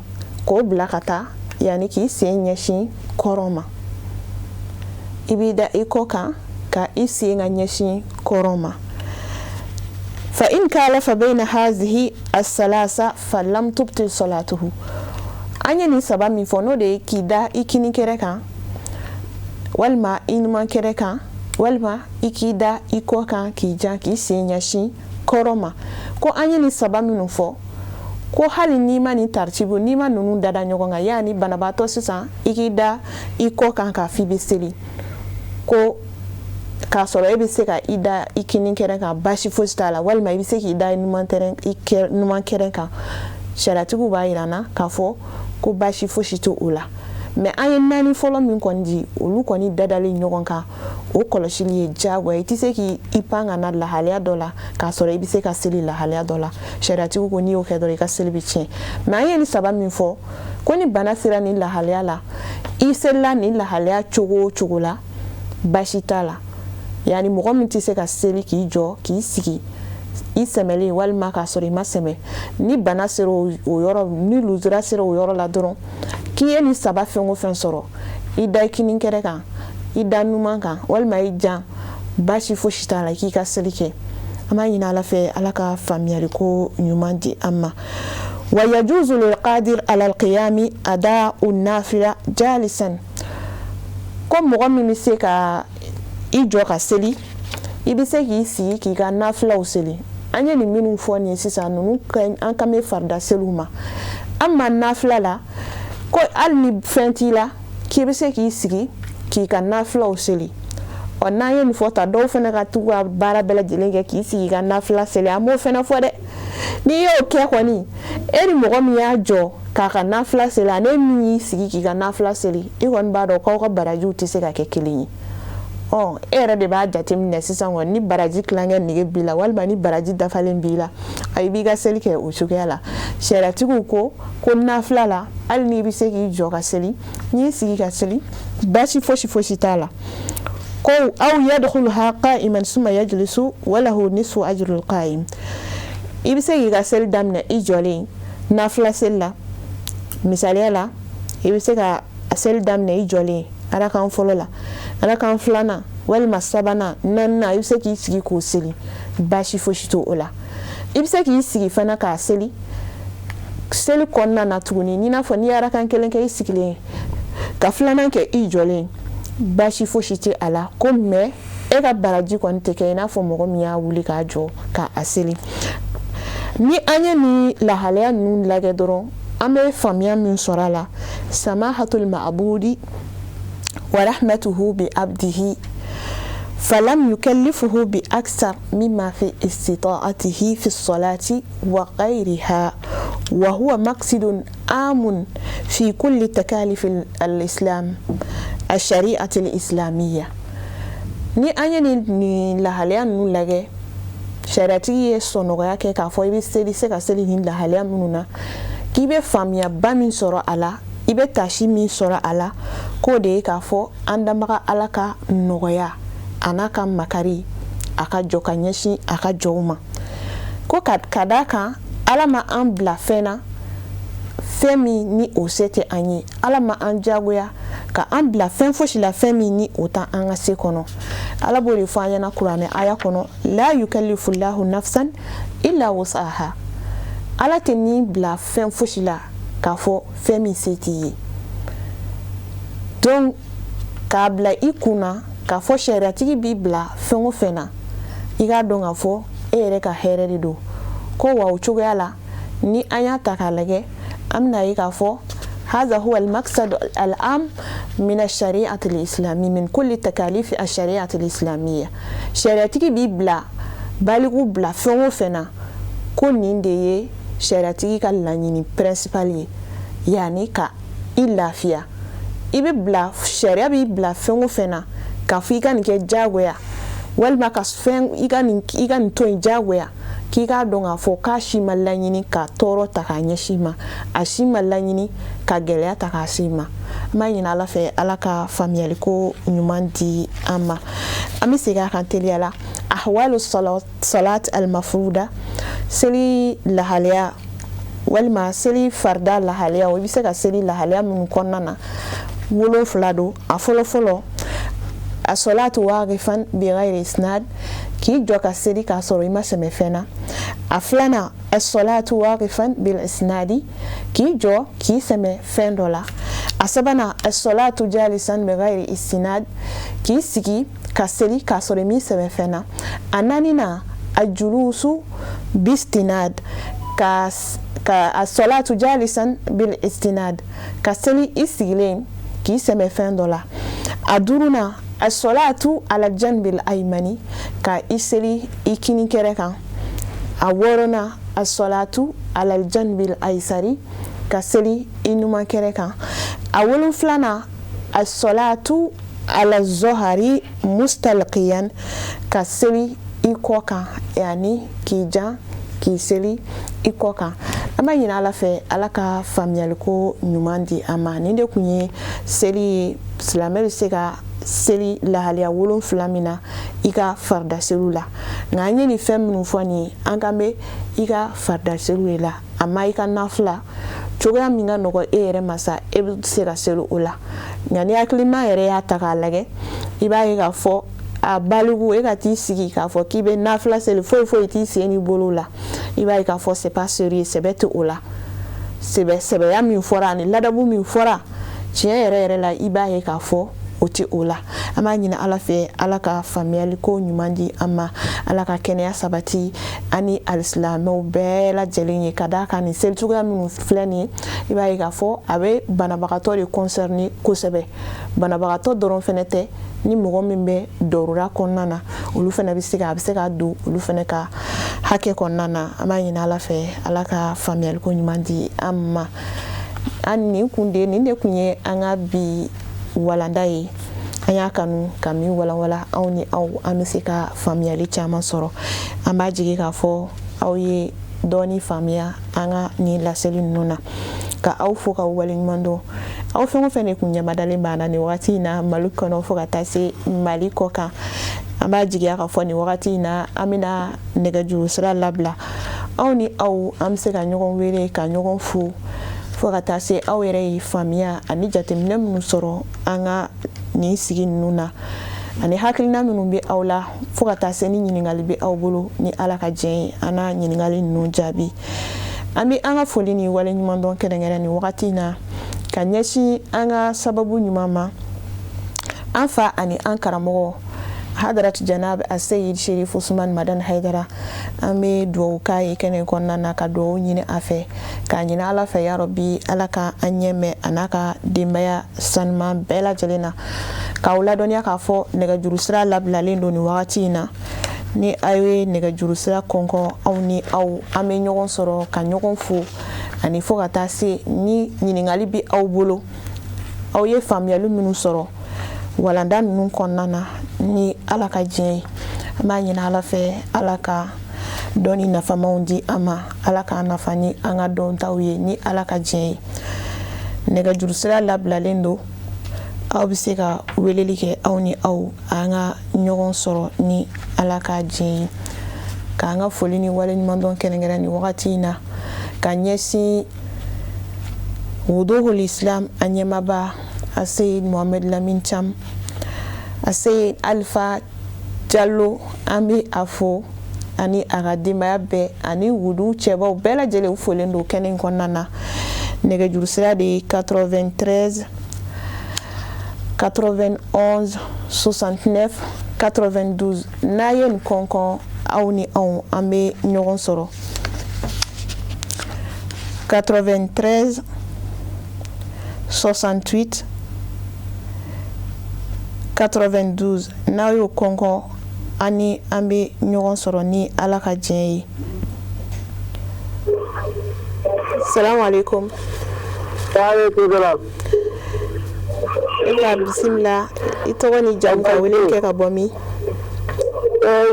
k'o bila ka taa, yaani k'i sen ɲɛsin kɔrɔn ma. I b'i da i kɔ kan ka i sen ka ɲɛsin kɔrɔn ma. Fa in khalafa bayna hazihi as-salasa fa lam tubtil salatuhu. An ye nin saba min fɔ, n'o de ye k'i da i kini kɛrɛ kan walima i numan kɛrɛ kan, walima i k'i da i kɔ kan k'i jan k'i sen ɲɛsin kɔrɔn ma, ko an ye nin saba minnu fɔ, ko hali n'i ma nin taritibu, n'i ma ninnu dada ɲɔgɔn kan, yaani banabaatɔ sisan, i k'i da i kɔ kan k'a f'i bɛ seli, ko k'a sɔrɔ e bɛ se ka i da i kini kɛrɛ kan, baasi fosi t'a la, walima i bɛ se k'i da i numan kɛrɛ kan, sariyatigiw b'a jira an na k'a fɔ ko baasi fosi tɛ o la. Mais an ye naani fɔlɔ min kɔni di, olu kɔni dadali ɲɔgɔn kan, o kɔlɔsili ye diyagoya. I tɛ se k'i pan ka na lahalaya dɔ la k'a sɔrɔ i bɛ se ka seli lahalaya dɔ la. Sariyatigiw ko n'i y'o kɛ dɔrɔn, i ka seli bɛ tiɲɛ. Mais an ye nin saba min fɔ, ko ni bana sera nin lahalaya la, i selila nin lahalaya cogo o cogo la, baasi t'a la. Yaani mɔgɔ min tɛ se ka seli k'i jɔ k'i sigi i sɛmɛlen walima k'a sɔrɔ i ma sɛmɛ, ni bana sera o yɔrɔ, ni lujura sera o yɔrɔ la dɔrɔn, k'i ye nin saba fɛn o fɛn sɔrɔ, i da i kini kɛrɛ kan, i da numan kan, walima i jan, baasi fosi t'a la, k'i ka seli kɛ. An b'a ɲini Ala fɛ, Ala ka faamuyali ko ɲuman di an ma. Wa yajuzu lilqadir ala alqiyami ada'u nafila jalisan. Ko mɔgɔ min bɛ se ka i jɔ ka seli, i bɛ se k'i sigi k'i ka nafilaw seli. An ye nin minnu fɔ nin ye sisan, ninnu an kan bɛ farida seliw ma. An ma nafila la, ko hali ni fɛn t'i la, k'i bɛ se k'i sigi k'i ka nafilaw seli. Ɔ, n'an ye nin fɔ ta, dɔw fana ka tugu ka baara bɛɛ lajɛlen kɛ k'i sigi ka nafila seli, an b'o fana fɔ dɛ. N'i y'o kɛ kɔni, e ni mɔgɔ min y'a jɔ k'a ka nafila seli ani min y'i sigi k'i ka nafila seli, i kɔni b'a dɔn k'aw ka barajiw tɛ se ka kɛ kelen ye. Ɔ, e yɛrɛ de b'a jateminɛ sisan kɔni, ni baraji tilankɛ nege b'i la walima ni baraji dafalen b'i la, a i b'i ka seli kɛ o cogoya la. Sariyatigiw ko nafila la, hali n'i bɛ se k'i jɔ ka seli, n'i sigi ka seli, baasi fosi fosi t'a la. Ko aw yadkhuluha qa'iman summa yajlisu walahu nisfu ajrul qa'im. I bɛ se k'i ka seli daminɛ i jɔlen nafila seli la. Misaliya la, i bɛ se ka seli daminɛ i jɔlen arakan fɔlɔ la, arakan filanan walima sabanan, naaninan, i bɛ se k'i sigi k'o seli, baasi fosi t'o la. I bɛ se k'i sigi fana k'a seli. Seli kɔnɔna na tuguni, n'i n'a fɔ n'i ye arakan kelen kɛ i sigilen ka filanan kɛ i jɔlen, baasi fosi tɛ a la. Ko mais e ka baraji kɔni tɛ kɛ i n'a fɔ mɔgɔ min y'a wuli k'a jɔ k'a seli. Ni an ye nin lahalaya ninnu lajɛ dɔrɔn, an bɛ faamuya min sɔrɔ a la, samahatul ma'budi wa rahmatuhu bi abdihi falam yukallifuhu bi aksar mimma fi istita'atihi fi salati wa ghayriha wa huwa maqsidun amun fi kulli takalif al-islam al-shari'ati al-islamiyya. Ni an ye nin lahalaya ninnu lajɛ, sariyatigi ye sɔnɔgɔya kɛ k'a fɔ i bɛ seli se ka seli nin lahalaya minnu na, k'i bɛ faamuyaba min sɔrɔ a la. I bɛ tasi min sɔrɔ a la, k'o de ye k'a fɔ an danbaga Ala ka nɔgɔya a n'a ka makari a ka jɔ ka ɲɛsin a ka jɔnw ma, ko ka d'a kan Ala ma an bila fɛn na, fɛn min ni o se tɛ an ye. Ala ma an jagoya ka an bila fɛn fosi la, fɛn min ni o t'an ka se kɔnɔ. Ala b'o de fɔ an ɲɛna kuranɛ aya kɔnɔ: la yukallifullahu nafsan illa wusaha. Ala tɛ n'i bila fɛn fosi la k'a fɔ fɛn min se t'i ye. Donc k'a bila i kun na k'a fɔ sariyatigi b'i bila fɛn o fɛn na, i k'a dɔn k'a fɔ e yɛrɛ ka hɛrɛ de don. Ko wa o cogoya la, ni an y'a ta k'a lajɛ, an bɛna ye k'a fɔ هذا هو المقصد العام من الشريعة الإسلامية، من كل تكاليف الشريعة الإسلامية. Sariyatigi b'i bila, baliku bila fɛn o fɛn na, ko nin de ye sariyatigi ka laɲini principal ye, yani ka i lafiya. I bɛ bila, sariya b'i bila fɛn o fɛn na k'a fɔ i ka nin kɛ diyagoya, walima ka fɛn i ka nin to yen diyagoya, k'i k'a dɔn k'a fɔ k'a si ma laɲini ka tɔɔrɔ ta k'a ɲɛsin ma, a si ma laɲini ka gɛlɛya ta k'a se ma. An b'a ɲini Ala fɛ, Ala ka faamuyali ko ɲuman di an ma. An bɛ segin a kan teliya la: ahwalu salat al-mafruda, seli lahalaya walima seli farida lahalaya. I bɛ se ka seli lahalaya minnu kɔnɔna na, 7 don. A fɔlɔ fɔlɔ, as-salatu waqifan bighayri isnad, k'i jɔ ka seli k'a sɔrɔ i ma sɛmɛ fɛn na. A filanan, as-salatu waqifan bil isnadi, k'i jɔ k'i sɛmɛ fɛn dɔ la. A sabanan, as-salatu jalisan bighayri istinad, k'i sigi ka seli k'a sɔrɔ i m'i sɛmɛ fɛn na. A naaninan, ajulusu bistinad, ka as-salatu jalisan bil istinad, ka seli i sigilen k'i sɛmɛ fɛn dɔ la. A duurunan, as-salatu ala janbil aymani, ka i seli i kini kɛrɛ kan. A wɔɔrɔnan, as-salatu ala janbil aysari, ka seli i numan kɛrɛ kan. A wolonfilanan, as-salatu ala zohari mustalqiyan, ka seli i kɔ kan, yani k'i jan k'i seli i kɔ kan. An b'a ɲini Ala fɛ, Ala ka faamuyaliko ɲuman di an ma. Nin de kun ye seli ye, silamɛ bɛ se ka seli lahalaya 7 min na i ka farida seliw la. Nka an ye nin fɛn minnu fɔ nin ye, an kan bɛ i ka farida seliw de la. A ma i ka nafila, cogoya min ka nɔgɔ e yɛrɛ ma sa, e bɛ se ka seli o la. Nka ni hakilima yɛrɛ y'a ta k'a lajɛ, i b'a ye k'a fɔ a baliku, e ka t'i sigi k'a fɔ k'i bɛ nafila seli, foyi foyi t'i sen n'i bolo la, i b'a ye k'a fɔ c'est pas sérieux, sɛbɛ tɛ o la. Sɛbɛ sɛbɛya min fɔra ani ladabu min fɔra, tiɲɛ yɛrɛ yɛrɛ la, i b'a ye k'a fɔ o tɛ o la. An b'a ɲini Ala fɛ, Ala ka faamuyali ko ɲuman di an ma, Ala ka kɛnɛya sabati ani alisilamɛw bɛɛ lajɛlen ye. Ka d'a kan nin seli cogoya minnu filɛ nin ye, i b'a ye k'a fɔ a bɛ banabagatɔ de concerner kosɛbɛ. Banabagatɔ dɔrɔn fɛnɛ tɛ, ni mɔgɔ min bɛ dɔrɔra kɔnɔna na, olu fana bɛ se ka, a bɛ se ka don olu fana ka hakɛ kɔnɔna na. An b'a ɲini Ala fɛ, Ala ka faamuyali ko ɲuman di an ma. An nin kun de, nin de kun ye an ka bi walanda ye. An y'a kanu ka min walanwala aw ni aw, an bɛ se ka faamuyali caman sɔrɔ. An b'a jigi k'a fɔ aw ye dɔɔni faamuya an ka nin laseli ninnu na. Ka aw fo k'aw waleɲuman dɔn, aw fɛn o fɛn de kun ɲamadalen b'an na nin wagati in na, Mali kɔnɔ fo ka taa se Mali kɔ kan. An b'a jigiya k'a fɔ nin wagati in na, an bɛna nɛgɛjuru sira labila, aw ni aw, an bɛ se ka ɲɔgɔn wele ka ɲɔgɔn fo, fo ka taa se aw yɛrɛ ye faamuya ani jateminɛ minnu sɔrɔ an ka nin sigi ninnu na, ani hakilina minnu bɛ aw la, fo ka taa se ni ɲininkali bɛ aw bolo. Ni Ala ka diɲɛ ye, an n'a ɲininkali ninnu jaabi. An bɛ an ka foli ni waleɲumandɔn kɛrɛnkɛrɛn nin wagati in na ka ɲɛsin an ka sababu ɲuman ma, an fa ani an karamɔgɔ Hadrat Janab Aseyid Sherif Usman Madan Haidara. An bɛ dugawu k'a ye kɛnɛ kɔnɔna na, ka dugawu ɲini a fɛ, k'a ɲini Ala fɛ, ya Rabbi, Ala ka an ɲɛ mɛn a n'a ka denbaya sanuman bɛɛ lajɛlen na. K'aw ladɔnniya k'a fɔ nɛgɛjuru sira labilalen don nin wagati in na. Ni aw ye nɛgɛjuru sira kɔnkɔn, aw ni aw, an bɛ ɲɔgɔn sɔrɔ ka ɲɔgɔn fo, ani fo ka taa se ni ɲininkali bɛ aw bolo, aw ye faamuyali minnu sɔrɔ walanda ninnu kɔnɔna na. Ni Ala ka diɲɛ ye, an b'a ɲini Ala fɛ, Ala ka dɔnni nafamaw di an ma, Ala k'an nafa ni an ka dɔntaw ye, ni Ala ka diɲɛ ye. Nɛgɛjuru sira labilalen don, aw bɛ se ka weleli kɛ, aw ni aw an ka ɲɔgɔn sɔrɔ ni Ala ka diɲɛ ye. K'an ka foli ni waleɲumandɔn kɛrɛnkɛrɛn nin wagati in na ka ɲɛsin Wuduhul Islam a ɲɛmaaba Aseyid Mohamed Lamine Cham, Aseyid Alpha Jalo, an bɛ a fo ani a ka denbaya bɛɛ ani wudu cɛbaw bɛɛ lajɛlen folen don kɛnɛ in kɔnɔna na. Nɛgɛjuru sira de ye 93 91 69 92. N'a ye nin kɔnkɔn, aw ni anw an bɛ ɲɔgɔn sɔrɔ. 93 68 92, n'aw y'o kɔnkɔn, an ni an bɛ ɲɔgɔn sɔrɔ ni Ala ka diɲɛ ye. Salamu alaikum. E ka bisimila, i tɔgɔ ni jamu, ka wele kɛ ka bɔ min?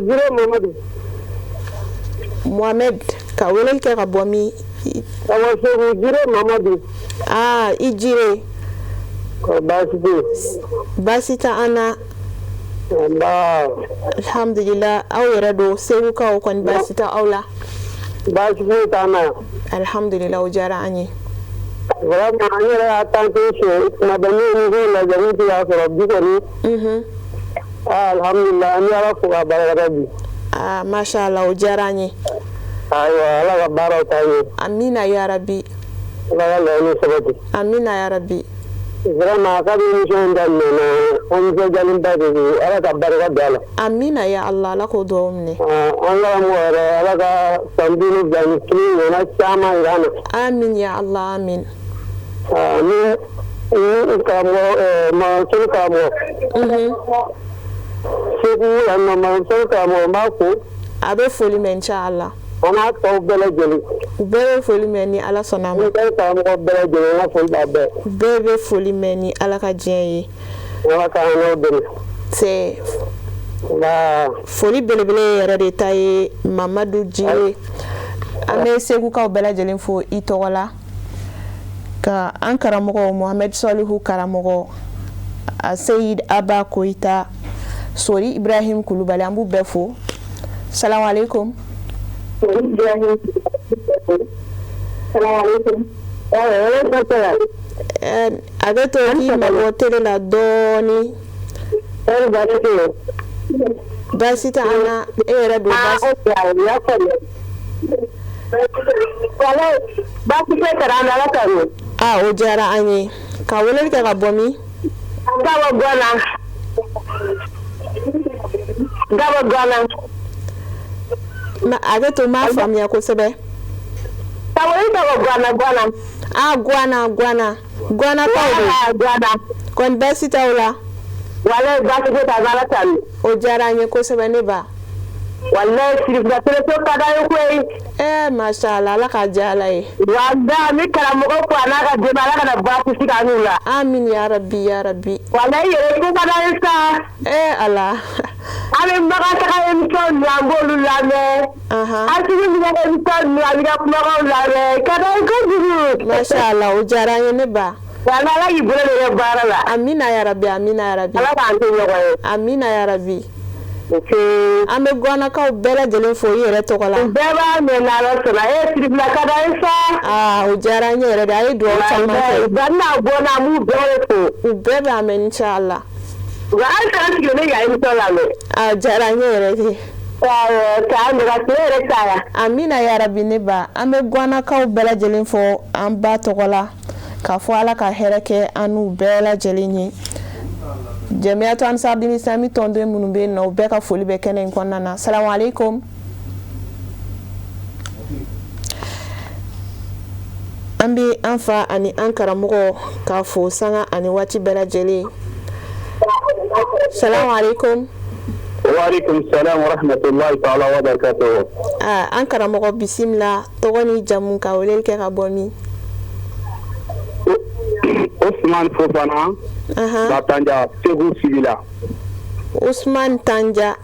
Jire Mamadu. Mohamed, ka wele kɛ ka bɔ min? Ka Segu, Jire Mamadu. Aa, i Jire. Baasi tɛ? Baasi tɛ an na. Nba. Alhamdulillah. Aw yɛrɛ don, Segukaw kɔni, baasi tɛ aw la? Baasi foyi t'an na. Alhamdulillah, o diyara an ye. Vraiment, an yɛrɛ y'a tenté siɲɛ tuma bɛɛ, ne ye émission lajɛ, n tun y'a sɔrɔ bi kɔni. Ah, alhamdulillah, an bɛ Ala fo k'a barikada bi. Aa, masha Allah, o diyara an ye. Ayiwa, Ala ka baaraw taa ɲɛ. Amina ya rabi. Ala ka laɲini sabati. Amina ya rabi. Vraiment, kabi émission in daminɛna, an nisɔndiyalenba de don. Ala ka barika don a la. Amina ya Allah, Ala k'o dugawu minɛ. An karamɔgɔ yɛrɛ, Ala ka san 51 ɲɔgɔnna caman yira an na. Amin ya Allah, amin. Ni ni karamɔgɔ Makan karamɔgɔ. Segu yan nɔ, Makan karamɔgɔ, n b'a fo. A bɛ foli mɛn, inshallah. An n'a tɔw bɛɛ lajɛlen. U bɛɛ bɛ foli mɛn ni Ala sɔnna a ma. N karamɔgɔ bɛɛ lajɛlen, n ka foli b'a bɛɛ. Bɛɛ bɛ foli mɛn ni Ala ka diɲɛ ye. Ala k'an n'aw dɛmɛ. C'est Nba. Foli belebele yɛrɛ de ta ye Mamadu Jire. An bɛ Segukaw bɛɛ lajɛlen fo i tɔgɔ la, ka an karamɔgɔ Mohamed Salihu karamɔgɔ, Seyid Aba Koyita, Sori Ibrahim Kulubali, an b'u bɛɛ fo. Salamu alaikum. Salamu alaikum. A bɛ to k'i mabɔ télé la dɔɔni. Baasi tɛ an na, e yɛrɛ don? Baasi Baasi tɛ kalan, Ala ka. Aa, o diyara an ye. Ka weleli kɛ ka bɔ min? Gaba Gwana. Gaba Gwana. A bɛ to n m'a faamuya kosɛbɛ. Ka weleli kɛ ka Gwana, Gwana. Ah, Gwana, Gwana, Gwanakaw don. Gwana. Kɔni baasi t'aw la? Walayi, baasi tɛ, Ala ta. O diyara an ye kosɛbɛ, ne ba. Walayi, Sirifila téléso ka d'an ye koyi. Eh, masha Allah, Ala k'a diya Ala ye. Walayi, ni karamɔgɔ ko a n'a ka denbaya, Ala kana baasi sigi an n'u la. Amin ya rabbi, ya rabbi. Walayi, yɛrɛ ko ka d'an ye sa. Eh ala. An bɛ Makan taga émission ninnu, an b'olu lamɛn. Artiste ninnu ka émission ninnu, an b'i ka kumakanw lamɛn. Ka d'an ye kojugu. Masha Allah, o diyara an ye, ne ba. Walayi, Ala k'i bolo de kɛ baara la. Amina ya rabbi, amina ya rabbi. Ala k'an to ɲɔgɔn ye. Amina ya rabbi. An bɛ Gwanakaw bɛɛ lajɛlen fo i yɛrɛ tɔgɔ la. U bɛɛ b'a mɛn n'Ala sɔnna. E Sirifila ka d'an ye sa. Aa, o diyara an ye yɛrɛ de, a ye dugawu caman kɛ. Ba n'a bɔnna, an b'u bɛɛ de fo. U bɛɛ b'a mɛn, inshallah. Wa halisa an sigilen bɛ ka émission lamɛn. A diyara an ye yɛrɛ de. Awɔ, k'an ka tile yɛrɛ caya. Amina ya rabbi, ne ba. An bɛ Gwanakaw bɛɛ lajɛlen fo an ba tɔgɔ la, k'a fɔ Ala ka hɛrɛ kɛ an n'u bɛɛ lajɛlen ye. Jamiatu Ansar Dini Islami tɔnden minnu bɛ yen nɔ, u bɛɛ ka foli bɛ kɛnɛ in kɔnɔna na. Salamu alaikum. An bɛ an fa ani an karamɔgɔ k'a fo sanga ani waati bɛɛ lajɛlen. Salamu alaikum. Waaleykum salam wa rahmatullahi ta'ala wa barakatuhu. Aa, an karamɔgɔ, bisimila. Tɔgɔ ni jamu, ka weleli kɛ ka bɔ min? Ousmane Fofana. Batanja, Segu Sibila. Ousmane Tanja,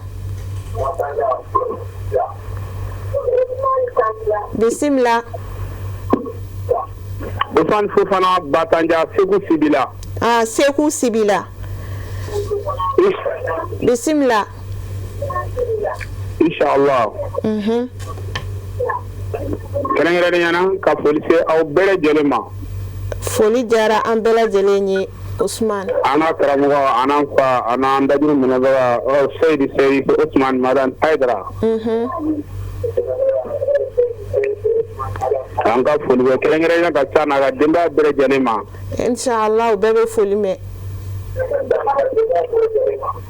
bisimila. Ousmane Fofana Batanja Segu Sibila. Ah, Segu Sibila. Bisimila. Inshallah. Kɛrɛnkɛrɛnnenya na ka foli se aw bɛɛ lajɛlen ma. Foli diyara an bɛɛ lajɛlen ye Ousmane. An n'a karamɔgɔ, an n'an fa, an n'an dajuru minɛbaga Seyidi Seyidi Ousmane Madani Hayidara. An ka foli bɛ kɛrɛnkɛrɛnnenya ka ca n'a ka denbaya bɛɛ lajɛlen ma. Inshallah, u bɛɛ bɛ foli mɛn.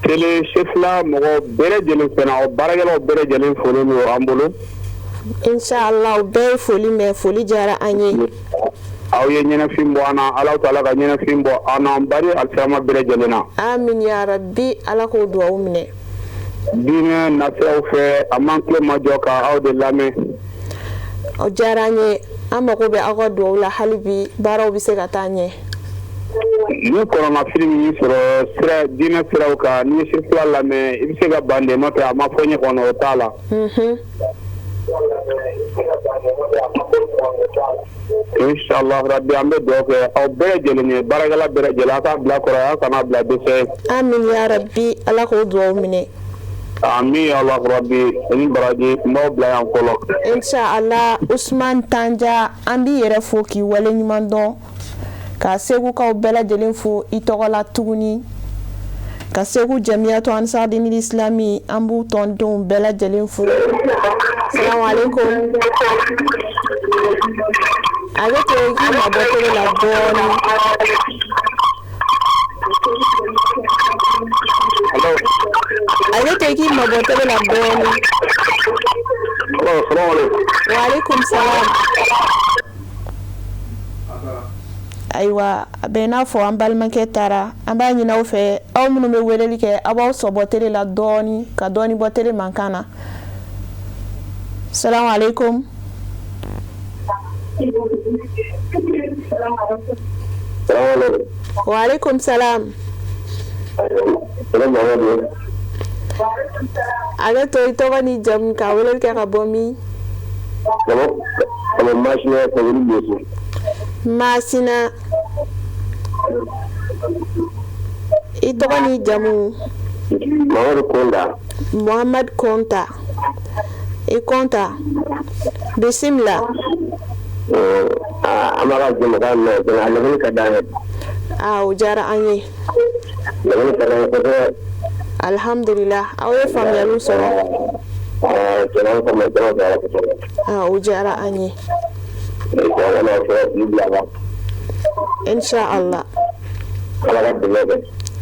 Télé Sefila mɔgɔw bɛɛ lajɛlen fana, o baarakɛlaw bɛɛ lajɛlen folen don an bolo. Inshallah, u bɛɛ ye foli mɛn, foli diyara an ye. Aw ye ɲɛnafin bɔ an na, Alahu taala ka ɲɛnafin bɔ an na, an bari alisilamɛ bɛɛ lajɛlen na. Amin ya rabbi, Ala k'o duwawu minɛ. Diinɛ nasiraw fɛ, an b'an tulo majɔ ka aw de lamɛn. O diyara an ye, an mago bɛ aw ka duwawu la hali bi baaraw bɛ se ka taa ɲɛ. Ni kɔnɔnafili min y'i sɔrɔ sira diinɛ siraw kan, n'i ye Sefila lamɛn, i bɛ se ka ban de, n'o tɛ a ma fɔ ɲɛ kɔnɔ, o t'a la. Inshallah rabbi, an bɛ dugawu kɛ aw bɛɛ lajɛlen ye, baarakɛla bɛɛ lajɛlen, a k'a bila kɔrɔ, a kana bila dɛsɛ. Amin ya rabbi, Ala k'o dugawu minɛ. Amin ya Allah rabbi, ni baraji, n b'aw bila yan fɔlɔ. Inshallah, Ousmane Tanja, an b'i yɛrɛ fo k'i waleɲuman dɔn, ka Segukaw bɛɛ lajɛlen fo i tɔgɔ la tuguni, ka Segu Jamiyatu Ansar Dinil Islami, an b'u tɔndenw bɛɛ lajɛlen fo. Salamu aleykum. A bɛ to i k'i mabɔ télé la dɔɔni. A bɛ to i k'i mabɔ télé la dɔɔni. Wa aleykum salam. Ayiwa, a bɛ n'a fɔ an balimakɛ taara, an b'a ɲini aw fɛ, aw minnu bɛ weleli kɛ, aw b'aw sɔbɔ télé la dɔɔni, ka dɔɔni bɔ télé mankan na. Salamu aleykum. Wa aleykum salam. A bɛ to i tɔgɔ ni jamu ka weleli kɛ ka bɔ min? Masina. I tɔgɔ ni jamu? Mohamed Konta. Mohamed Konta. I Konta. Bisimila. An b'a ka jɛmukan mɛn, a lamɛnni ka d'an ye. Ah, o diyara an ye. Lamɛnni ka d'an ye kosɛbɛ. Alhamdulillah, aw ye faamuyaliw sɔrɔ. Ah, o diyara an ye. Inshallah.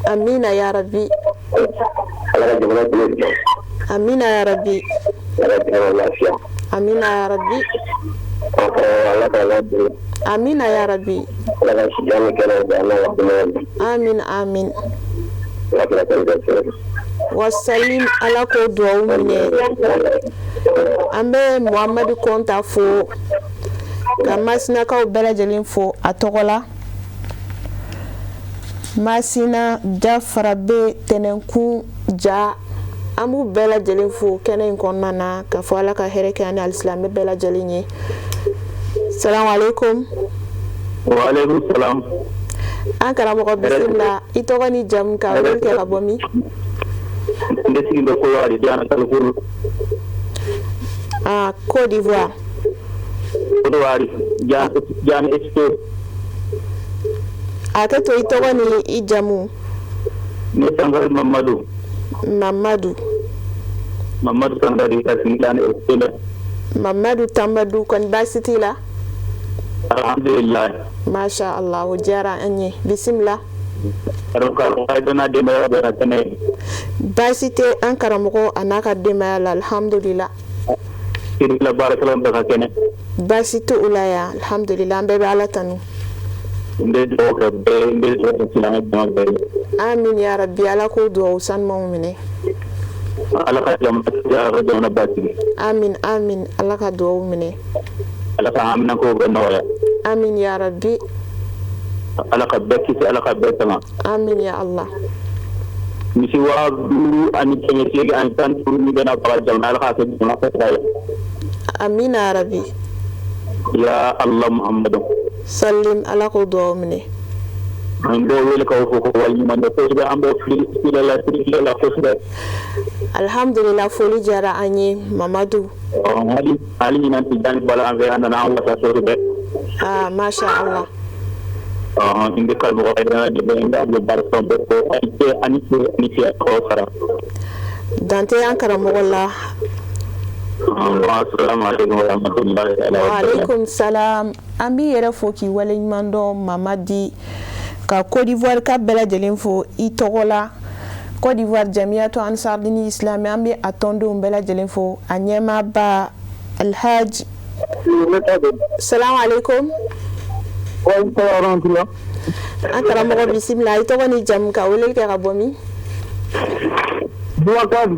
Amina ya rabbi. Amina ya rabbi. Amina ya rabbi. Amina ya rabbi. Amin amin. Wasalim, Ala k'o duwawu minɛ. An bɛ Muhamadu Kɔnta fo, ka Masinakaw bɛɛ lajɛlen fo a tɔgɔ la. Masina Jafarabe Tɛnɛnkun Ja, an b'u bɛɛ lajɛlen fo kɛnɛ in kɔnɔna na, k'a fɔ Ala ka hɛrɛ kɛ an ni alisilamɛ bɛɛ lajɛlen ye. Salamu aleykum. Wa aleykum salam. An karamɔgɔ, bisimila, i tɔgɔ ni jamu, ka weleli kɛ ka bɔ min? Ne sigi bɛ Kɔdiwari, Jana Salikuru. Ah, Côte d'Ivoire. Kɔdiwari, Jana Expo. A kɛ to i tɔgɔ ni i jamu. Ne Sangare Mamadu. Mamadu. Mamadu Sangare ka sigi Jana Expo la. Mamadu Tambadu, kɔni baasi t'i la? Alhamdulillah. Masha Allah, o diyara an ye. Bisimila. Baasi tɛ an karamɔgɔ a n'a ka denbaya la, alhamdulillah. Baasi tɛ u la yan, alhamdulillah, an bɛɛ bɛ Ala tanu. Amin ya rabbi, Ala k'o duwawu sanumanw minɛ. Ala ka jamana basigi. Amin amin, Ala ka duwawu minɛ. Ala ka haminanko bɛɛ nɔgɔya. Amin ya rabbi. Ala ka bɛɛ kisi, Ala ka bɛɛ tanga. Amin ya Allah. Misi 5815 min bɛna faga jamana, Ala k'a kɛ jamana fɛ ye. Amina ya rabbi. Ya Allah Muhammadu. Salim, Ala k'o dugawu minɛ. An b'aw wele k'aw fo ko waleɲuman dɔn kosɛbɛ, an b'aw fila la fila la kosɛbɛ. Alhamdulillah, foli diyara an ye Mamadu. Hali hali ɲinan Tijani bɔra an fɛ, an nana an wasa kosɛbɛ. Ah, masha Allah. N bɛ karamɔgɔ yɛrɛ dɛmɛ, n b'a barika bɛɛ fo, ani ce, ani ce, ani ce, aw sara. Dan tɛ an karamɔgɔ la. Assalamu alaikum wa rahmatullahi wa barakatuh. Alaikum salam. An b'i yɛrɛ fo k'i waleɲuman dɔn Mamadi, ka Côte d'Ivoire ka bɛɛ lajɛlen fo i tɔgɔ la. Côte d'Ivoire Jamiyatu Ansardini Islami, an bɛ a tɔndenw bɛɛ lajɛlen fo, a ɲɛmaaba Alhaji. Salamu alaikum. An karamɔgɔ, bisimila, i tɔgɔ ni jamu, ka weleli kɛ ka bɔ min? Boubacar.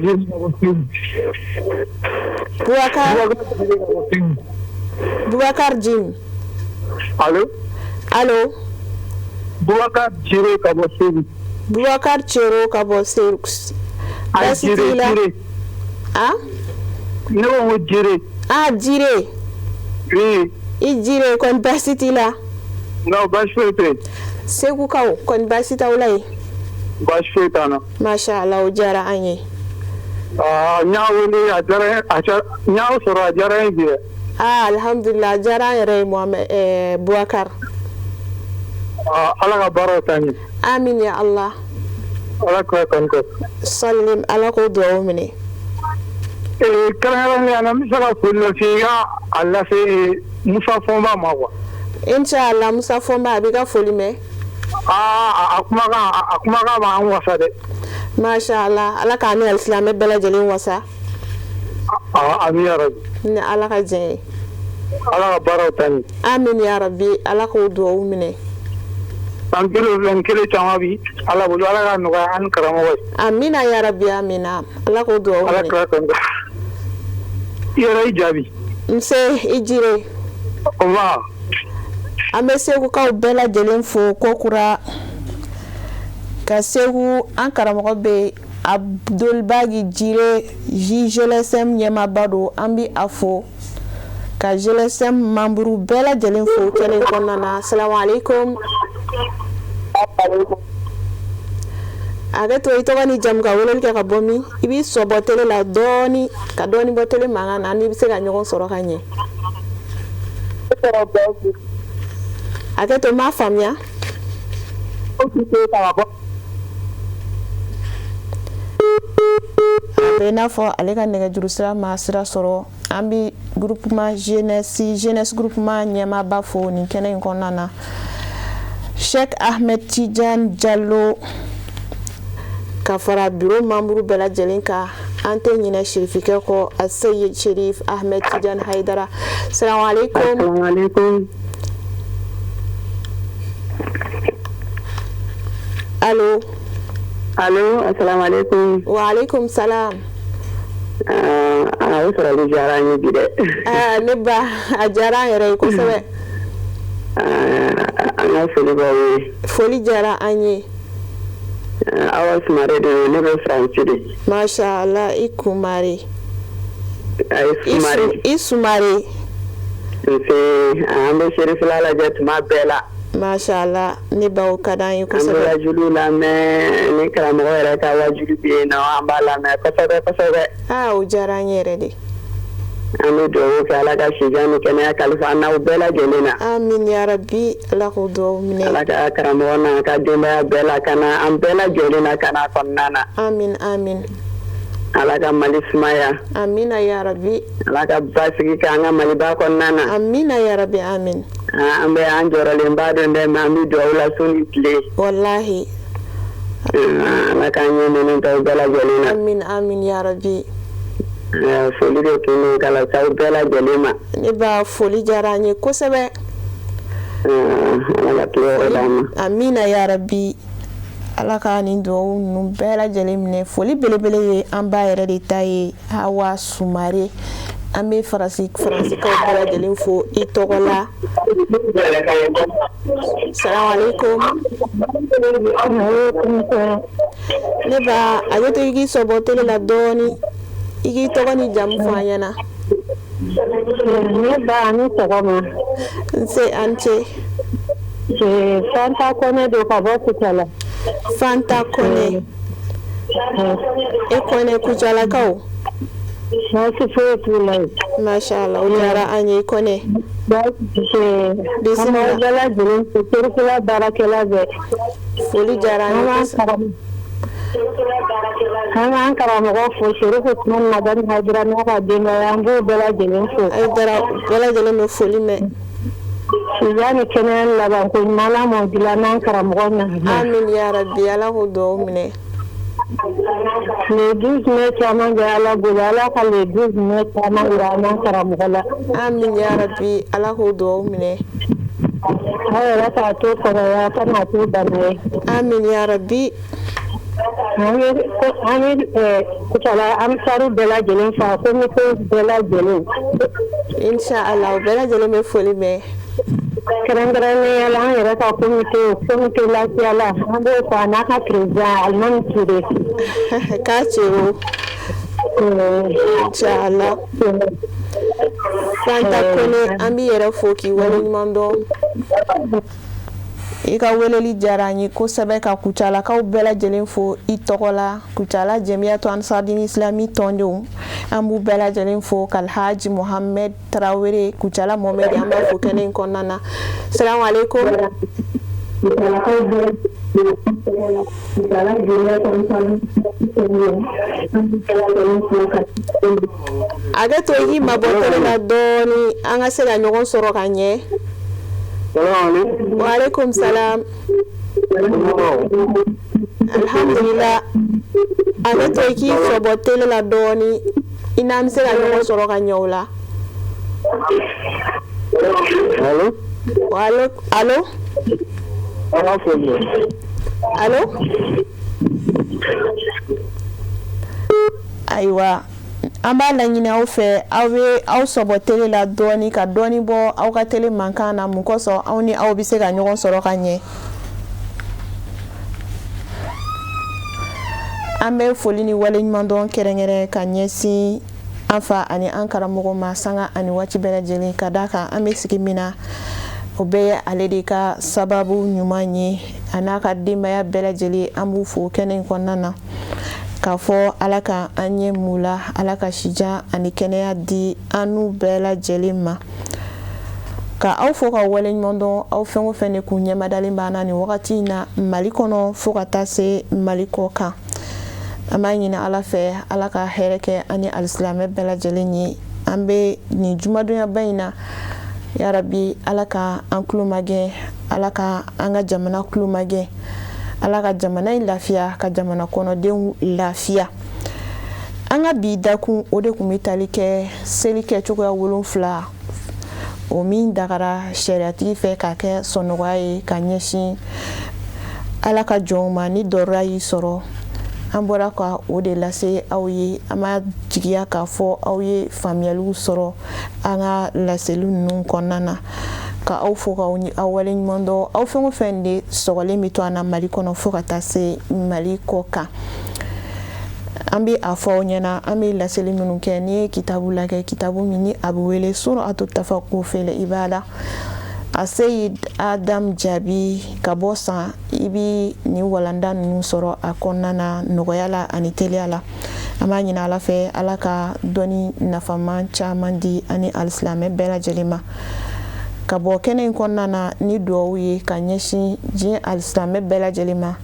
Boubacar, Boubacar Jim. Allo? Allo? Boubacar Jire ka bɔ Segu. Boubacar Cero ka bɔ Segu. Baasi t'i la? Ah? Ne ko ko Jire. Ah, Jire. Oui. I Jire, kɔni baasi t'i la? Non, baasi foyi tɛ yen. Segukaw, kɔni baasi t'aw la yen? Baasi foyi t'an na. Masha Allah, o diyara an ye. Ah, n y'a wele, a diyara n ye, n y'aw sɔrɔ, a diyara n ye bi dɛ. Ah, alhamdulillah, a diyara an yɛrɛ ye Mohamed Boubacar. Ah, Ala ka baaraw taa ɲɛ. Amin ya Allah. Ala k'a kanu kɛ. Salim, Ala k'o dugawu minɛ. Kɛrɛnkɛrɛnnenya la, n bɛ se ka foli lase, i ka a lase Musa Fɔnba ma quoi. Inshallah, Musa Fɔnba a b'i ka foli mɛn. Aa, a kumakan b'an wasa dɛ. Masha Allah, Ala k'an ni alisilamɛ bɛɛ lajɛlen wasa. Aa, amin ya rabi. Ni Ala ka jɛn ye. Ala ka baaraw taa ɲɛ. Amin ya rabi, Ala k'o dugawu minɛ. San 71 caman bi Ala bolo, Ala ka nɔgɔya an ni karamɔgɔ ye. Amina ya rabi, amina. Ala k'o dugawu Ala minɛ. k'a kanu i yɛrɛ, i jaabi. Nse, i Jire. Nba. An bɛ segukaw bɛɛ lajɛlen fo kokura, ka Segu an karamɔgɔ bɛ Abdulbagi Jire, JGLSM ɲɛmaaba don, an bɛ a fo, ka GLSM membre bɛɛ lajɛlen fo kɛnɛ kɔnɔna na. Salamu alaikum. Hakɛ to, i tɔgɔ ni jamu, ka weleli kɛ ka bɔ min? I b'i sɔbɔ télé la dɔɔni, ka dɔɔni bɔ télé mankan na, n'i bɛ se ka ɲɔgɔn sɔrɔ ka ɲɛ. Hakɛ to, n m'a faamuya. A bɛ i n'a fɔ ale ka nɛgɛjuru sira ma sira sɔrɔ. An bɛ groupement jeunesse groupement ɲɛmaaba fo nin kɛnɛ in kɔnɔna na, Sheikh Ahmed Tidiane Diallo, ka fara bureau membre bɛɛ lajɛlen kan. An tɛ ɲinɛ sirifikɛ kɔ, Aseyid Sherif Ahmed Tidiane Haidara. Salamu alaikum. Assalamu alaikum. Allo? Allo, assalamu alaikum. Wa alaikum salam. Ah, o sɔrɔli diyara an ye bi dɛ. Ah, ne ba, a diyara an yɛrɛ ye kosɛbɛ. An ka foli b'aw ye. Foli diyara an ye. Awa Sumare de, ne bɛ Faransi de. Masha Allah, i Kumare. Ayi, Sumare. I Sumare. Nse, an bɛ Serifila lajɛ tuma bɛɛ la. Masha Allah, ne baw ka d'an ye An bɛ kosɛbɛ. wajuliw lamɛn, ni karamɔgɔ yɛrɛ ka wajuli bɛ yen nɔ, an b'a lamɛn kosɛbɛ kosɛbɛ. Ah, o diyara an ye yɛrɛ de. An bɛ dugawu kɛ, Ala ka sijan ni kɛnɛya kalifa an n'aw bɛɛ lajɛlen na. Amin ya rabbi, Ala k'o dugawu minɛ. Ala ka karamɔgɔ n'a ka denbaya bɛɛ lakana, an bɛɛ lajɛlen lakana kɔnɔna na. Amin, amin. Ala ka Mali sumaya. Amina ya rabbi. Ala ka basigi kɛ an ka Maliba kɔnɔna na. Amina ya rabbi, amin. An bɛ an jɔrɔlenba don dɛ, mais an bɛ dugawu la su ni tile. Wallahi. Ala k'an ɲɛ ninnu taw bɛɛ lajɛlen na. Amin, amin ya rabbi. Foli de tun don ka lase aw bɛɛ lajɛlen ma. Ne ba, foli diyara an ye kosɛbɛ. Ala ka tile wɛrɛ d'an ma. Amina ya rabbi, Ala ka nin dugawu ninnu bɛɛ lajɛlen minɛ. Foli belebele ye an ba yɛrɛ de ta ye, Hawa Sumare. An bɛ faransikaw bɛɛ lajɛlen fo i tɔgɔ la. Salamu alaikum. Ne ba, a to i k'i sɔbɔ télé la dɔɔni, i k'i tɔgɔ ni jamu fɔ an ɲɛna. Ne ba, ni sɔgɔma. Nse, an ce. Fanta Kone don ka bɔ Kucala. Fanta Kone. E Kone, Kucalakaw? Baasi foyi t'u la yen. Masha Allah, o diyara an ye, Kone. Baasi tɛ yen. An b'aw bɛɛ lajɛlen fo, Turukula baarakɛla bɛɛ. Foli diyara an ye kosɛbɛ. An b'an karamɔgɔ fo, Serifu Usumani Madani Hayidara n'a ka denbaya, an b'u bɛɛ lajɛlen fo. Hayidara, bɛɛ lajɛlen bɛ foli mɛn. Sijan ni kɛnɛya ni labanko ɲuman, Ala m'o dilan n'an karamɔgɔ na. Amin ya rabbi, Ala k'o dugawu minɛ. Le 12 mai caman bɛ Ala bolo, Ala ka le 12 mai caman jira an n'an karamɔgɔ la. Amin ya rabbi, Ala k'o dugawu minɛ. Aw yɛrɛ k'a to kɔrɔya ka n'a to bana ye. Amin ya rabbi. An bɛ Kucala ansaru bɛɛ lajɛlen fo, comité bɛɛ lajɛlen. Insha Allah, u bɛɛ lajɛlen bɛ foli mɛn. Kɛrɛnkɛrɛnnenya la, an yɛrɛ ka comité lafiyala, an b'o fɔ, a n'a ka président Alimami Ture. K'a ce o. Insha Allah. Fanta Kone, an b'i yɛrɛ fo k'i waleɲuman dɔn. I ka weleli diyara an ye kosɛbɛ, ka Kucalakaw bɛɛ lajɛlen fo i tɔgɔ la. Kucala Jɛmiyatu Ansaridini Islami tɔndenw, an b'u bɛɛ lajɛlen fo, k'Alhaji Mohamed Tarawele, Kucala Mohamed, an b'a fo kɛnɛ in kɔnɔna na. Salamu aleykum. Hakɛ to, i k'i mabɔ télé la dɔɔni, an ka se ka ɲɔgɔn sɔrɔ ka ɲɛ. Wa aleykum salam. Alhamdulillah. Hakɛ to, i k'i sɔbɔ télé la dɔɔni, i n'an bɛ se ka ɲɔgɔn sɔrɔ ka ɲɛ o la. Allo? Allo, allo? Allo? Ayiwa, an b'a laɲini aw fɛ, aw bɛ aw sɔbɔ télé la dɔɔni, ka dɔɔni bɔ aw ka télé mankan na. Mun kosɔn, aw ni aw bɛ se ka ɲɔgɔn sɔrɔ ka ɲɛ. An bɛ foli ni waleɲumandɔn kɛrɛnkɛrɛn ka ɲɛsin an fa ani an karamɔgɔ ma sanga ani waati bɛɛ lajɛlen, ka d'a kan an bɛ sigi min na, o bɛɛ ye ale de ka sababu ɲuman ye, a n'a ka denbaya bɛɛ lajɛlen. An b'u fo kɛnɛ in kɔnɔna na k'a fɔ Ala ka an ɲɛ m'u la, Ala ka sijan ani kɛnɛya di an n'u bɛɛ lajɛlen ma. Ka aw fo ka waleɲuman dɔn, aw fɛn o fɛn de kun ɲɛmadalen b'an na nin wagati in na Mali kɔnɔ fo ka taa se Mali kɔ kan. An b'a ɲini Ala fɛ, Ala ka hɛrɛ kɛ an ni alisilamɛ bɛɛ lajɛlen ye. An bɛ nin jumadonyaba in na, yarabi, Ala ka an tulo magɛn, Ala ka an ka jamana tulo magɛn, Ala ka jamana in lafiya, ka jamana kɔnɔdenw lafiya. An ka bi dakun, o de tun bɛ tali kɛ seli kɛcogoya 7, o min dagara sariyatigi fɛ k'a kɛ sɔnɔgɔya ye ka ɲɛsin Ala ka jɔnw ma ni dɔrɔra y'i sɔrɔ. An bɔra ka o de lase aw ye. An b'a jigiya k'a fɔ aw ye faamuyaliw sɔrɔ an ka laseli ninnu kɔnɔna na. Ka aw fo ka aw waleɲuman dɔn, aw fɛn o fɛn de sɔgɔlen bɛ to an na Mali kɔnɔ fo ka taa se Mali kɔ kan. An bɛ a fɔ aw ɲɛna, an bɛ laseli minnu kɛ, n'i ye kitabu lajɛ, kitabu min ni a bɛ wele Suratu Tafaku fil Ibada, a Seyid Adam Jaabi ka bɔ San, i bɛ nin walanda ninnu sɔrɔ a kɔnɔna na nɔgɔya la ani teliya la. An b'a ɲini Ala fɛ, Ala ka dɔnni nafaman caman di ani alisilamɛ bɛɛ lajɛlen ma. Ka bɔ kɛnɛ in kɔnɔna na ni dugawu ye ka ɲɛsin diɲɛ alisilamɛ bɛɛ lajɛlen ma,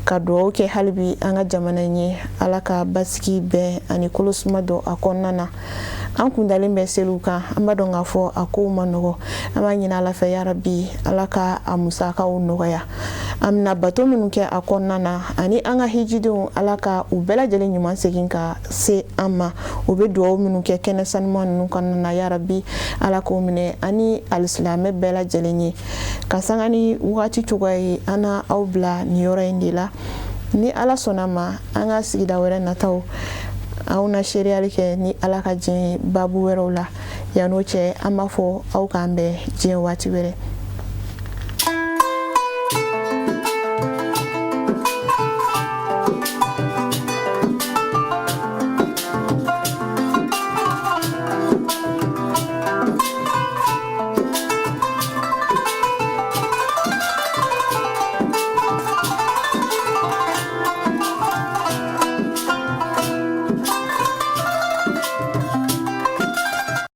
ka dugawu kɛ halibi an ka jamana in ye, Ala ka basigi, bɛn ani kolosuma don a kɔnɔna na. An kundalen bɛ seliw kan, an b'a dɔn k'a fɔ a kow ma nɔgɔ. An b'a ɲini Ala fɛ, yarabi, Ala ka a musakaw nɔgɔya. An bɛna bato minnu kɛ a kɔnɔna na, ani an ka hijidenw, Ala ka u bɛɛ lajɛlen ɲuman segin ka se an ma. U bɛ dugawu minnu kɛ kɛnɛ sanuman ninnu kɔnɔna na, yarabi, Ala k'o minɛ ani alisilamɛ bɛɛ lajɛlen ye. Ka sanga ni wagati cogoya ye, an na aw bila nin yɔrɔ in de la. Ni Ala sɔnna ma, an ka sigida wɛrɛ nataw, aw na seereyali kɛ ni Ala ka diɲɛ ye baabu wɛrɛw la. Yan n'o cɛ, an b'a fɔ aw k'an bɛn diɲɛ waati wɛrɛ.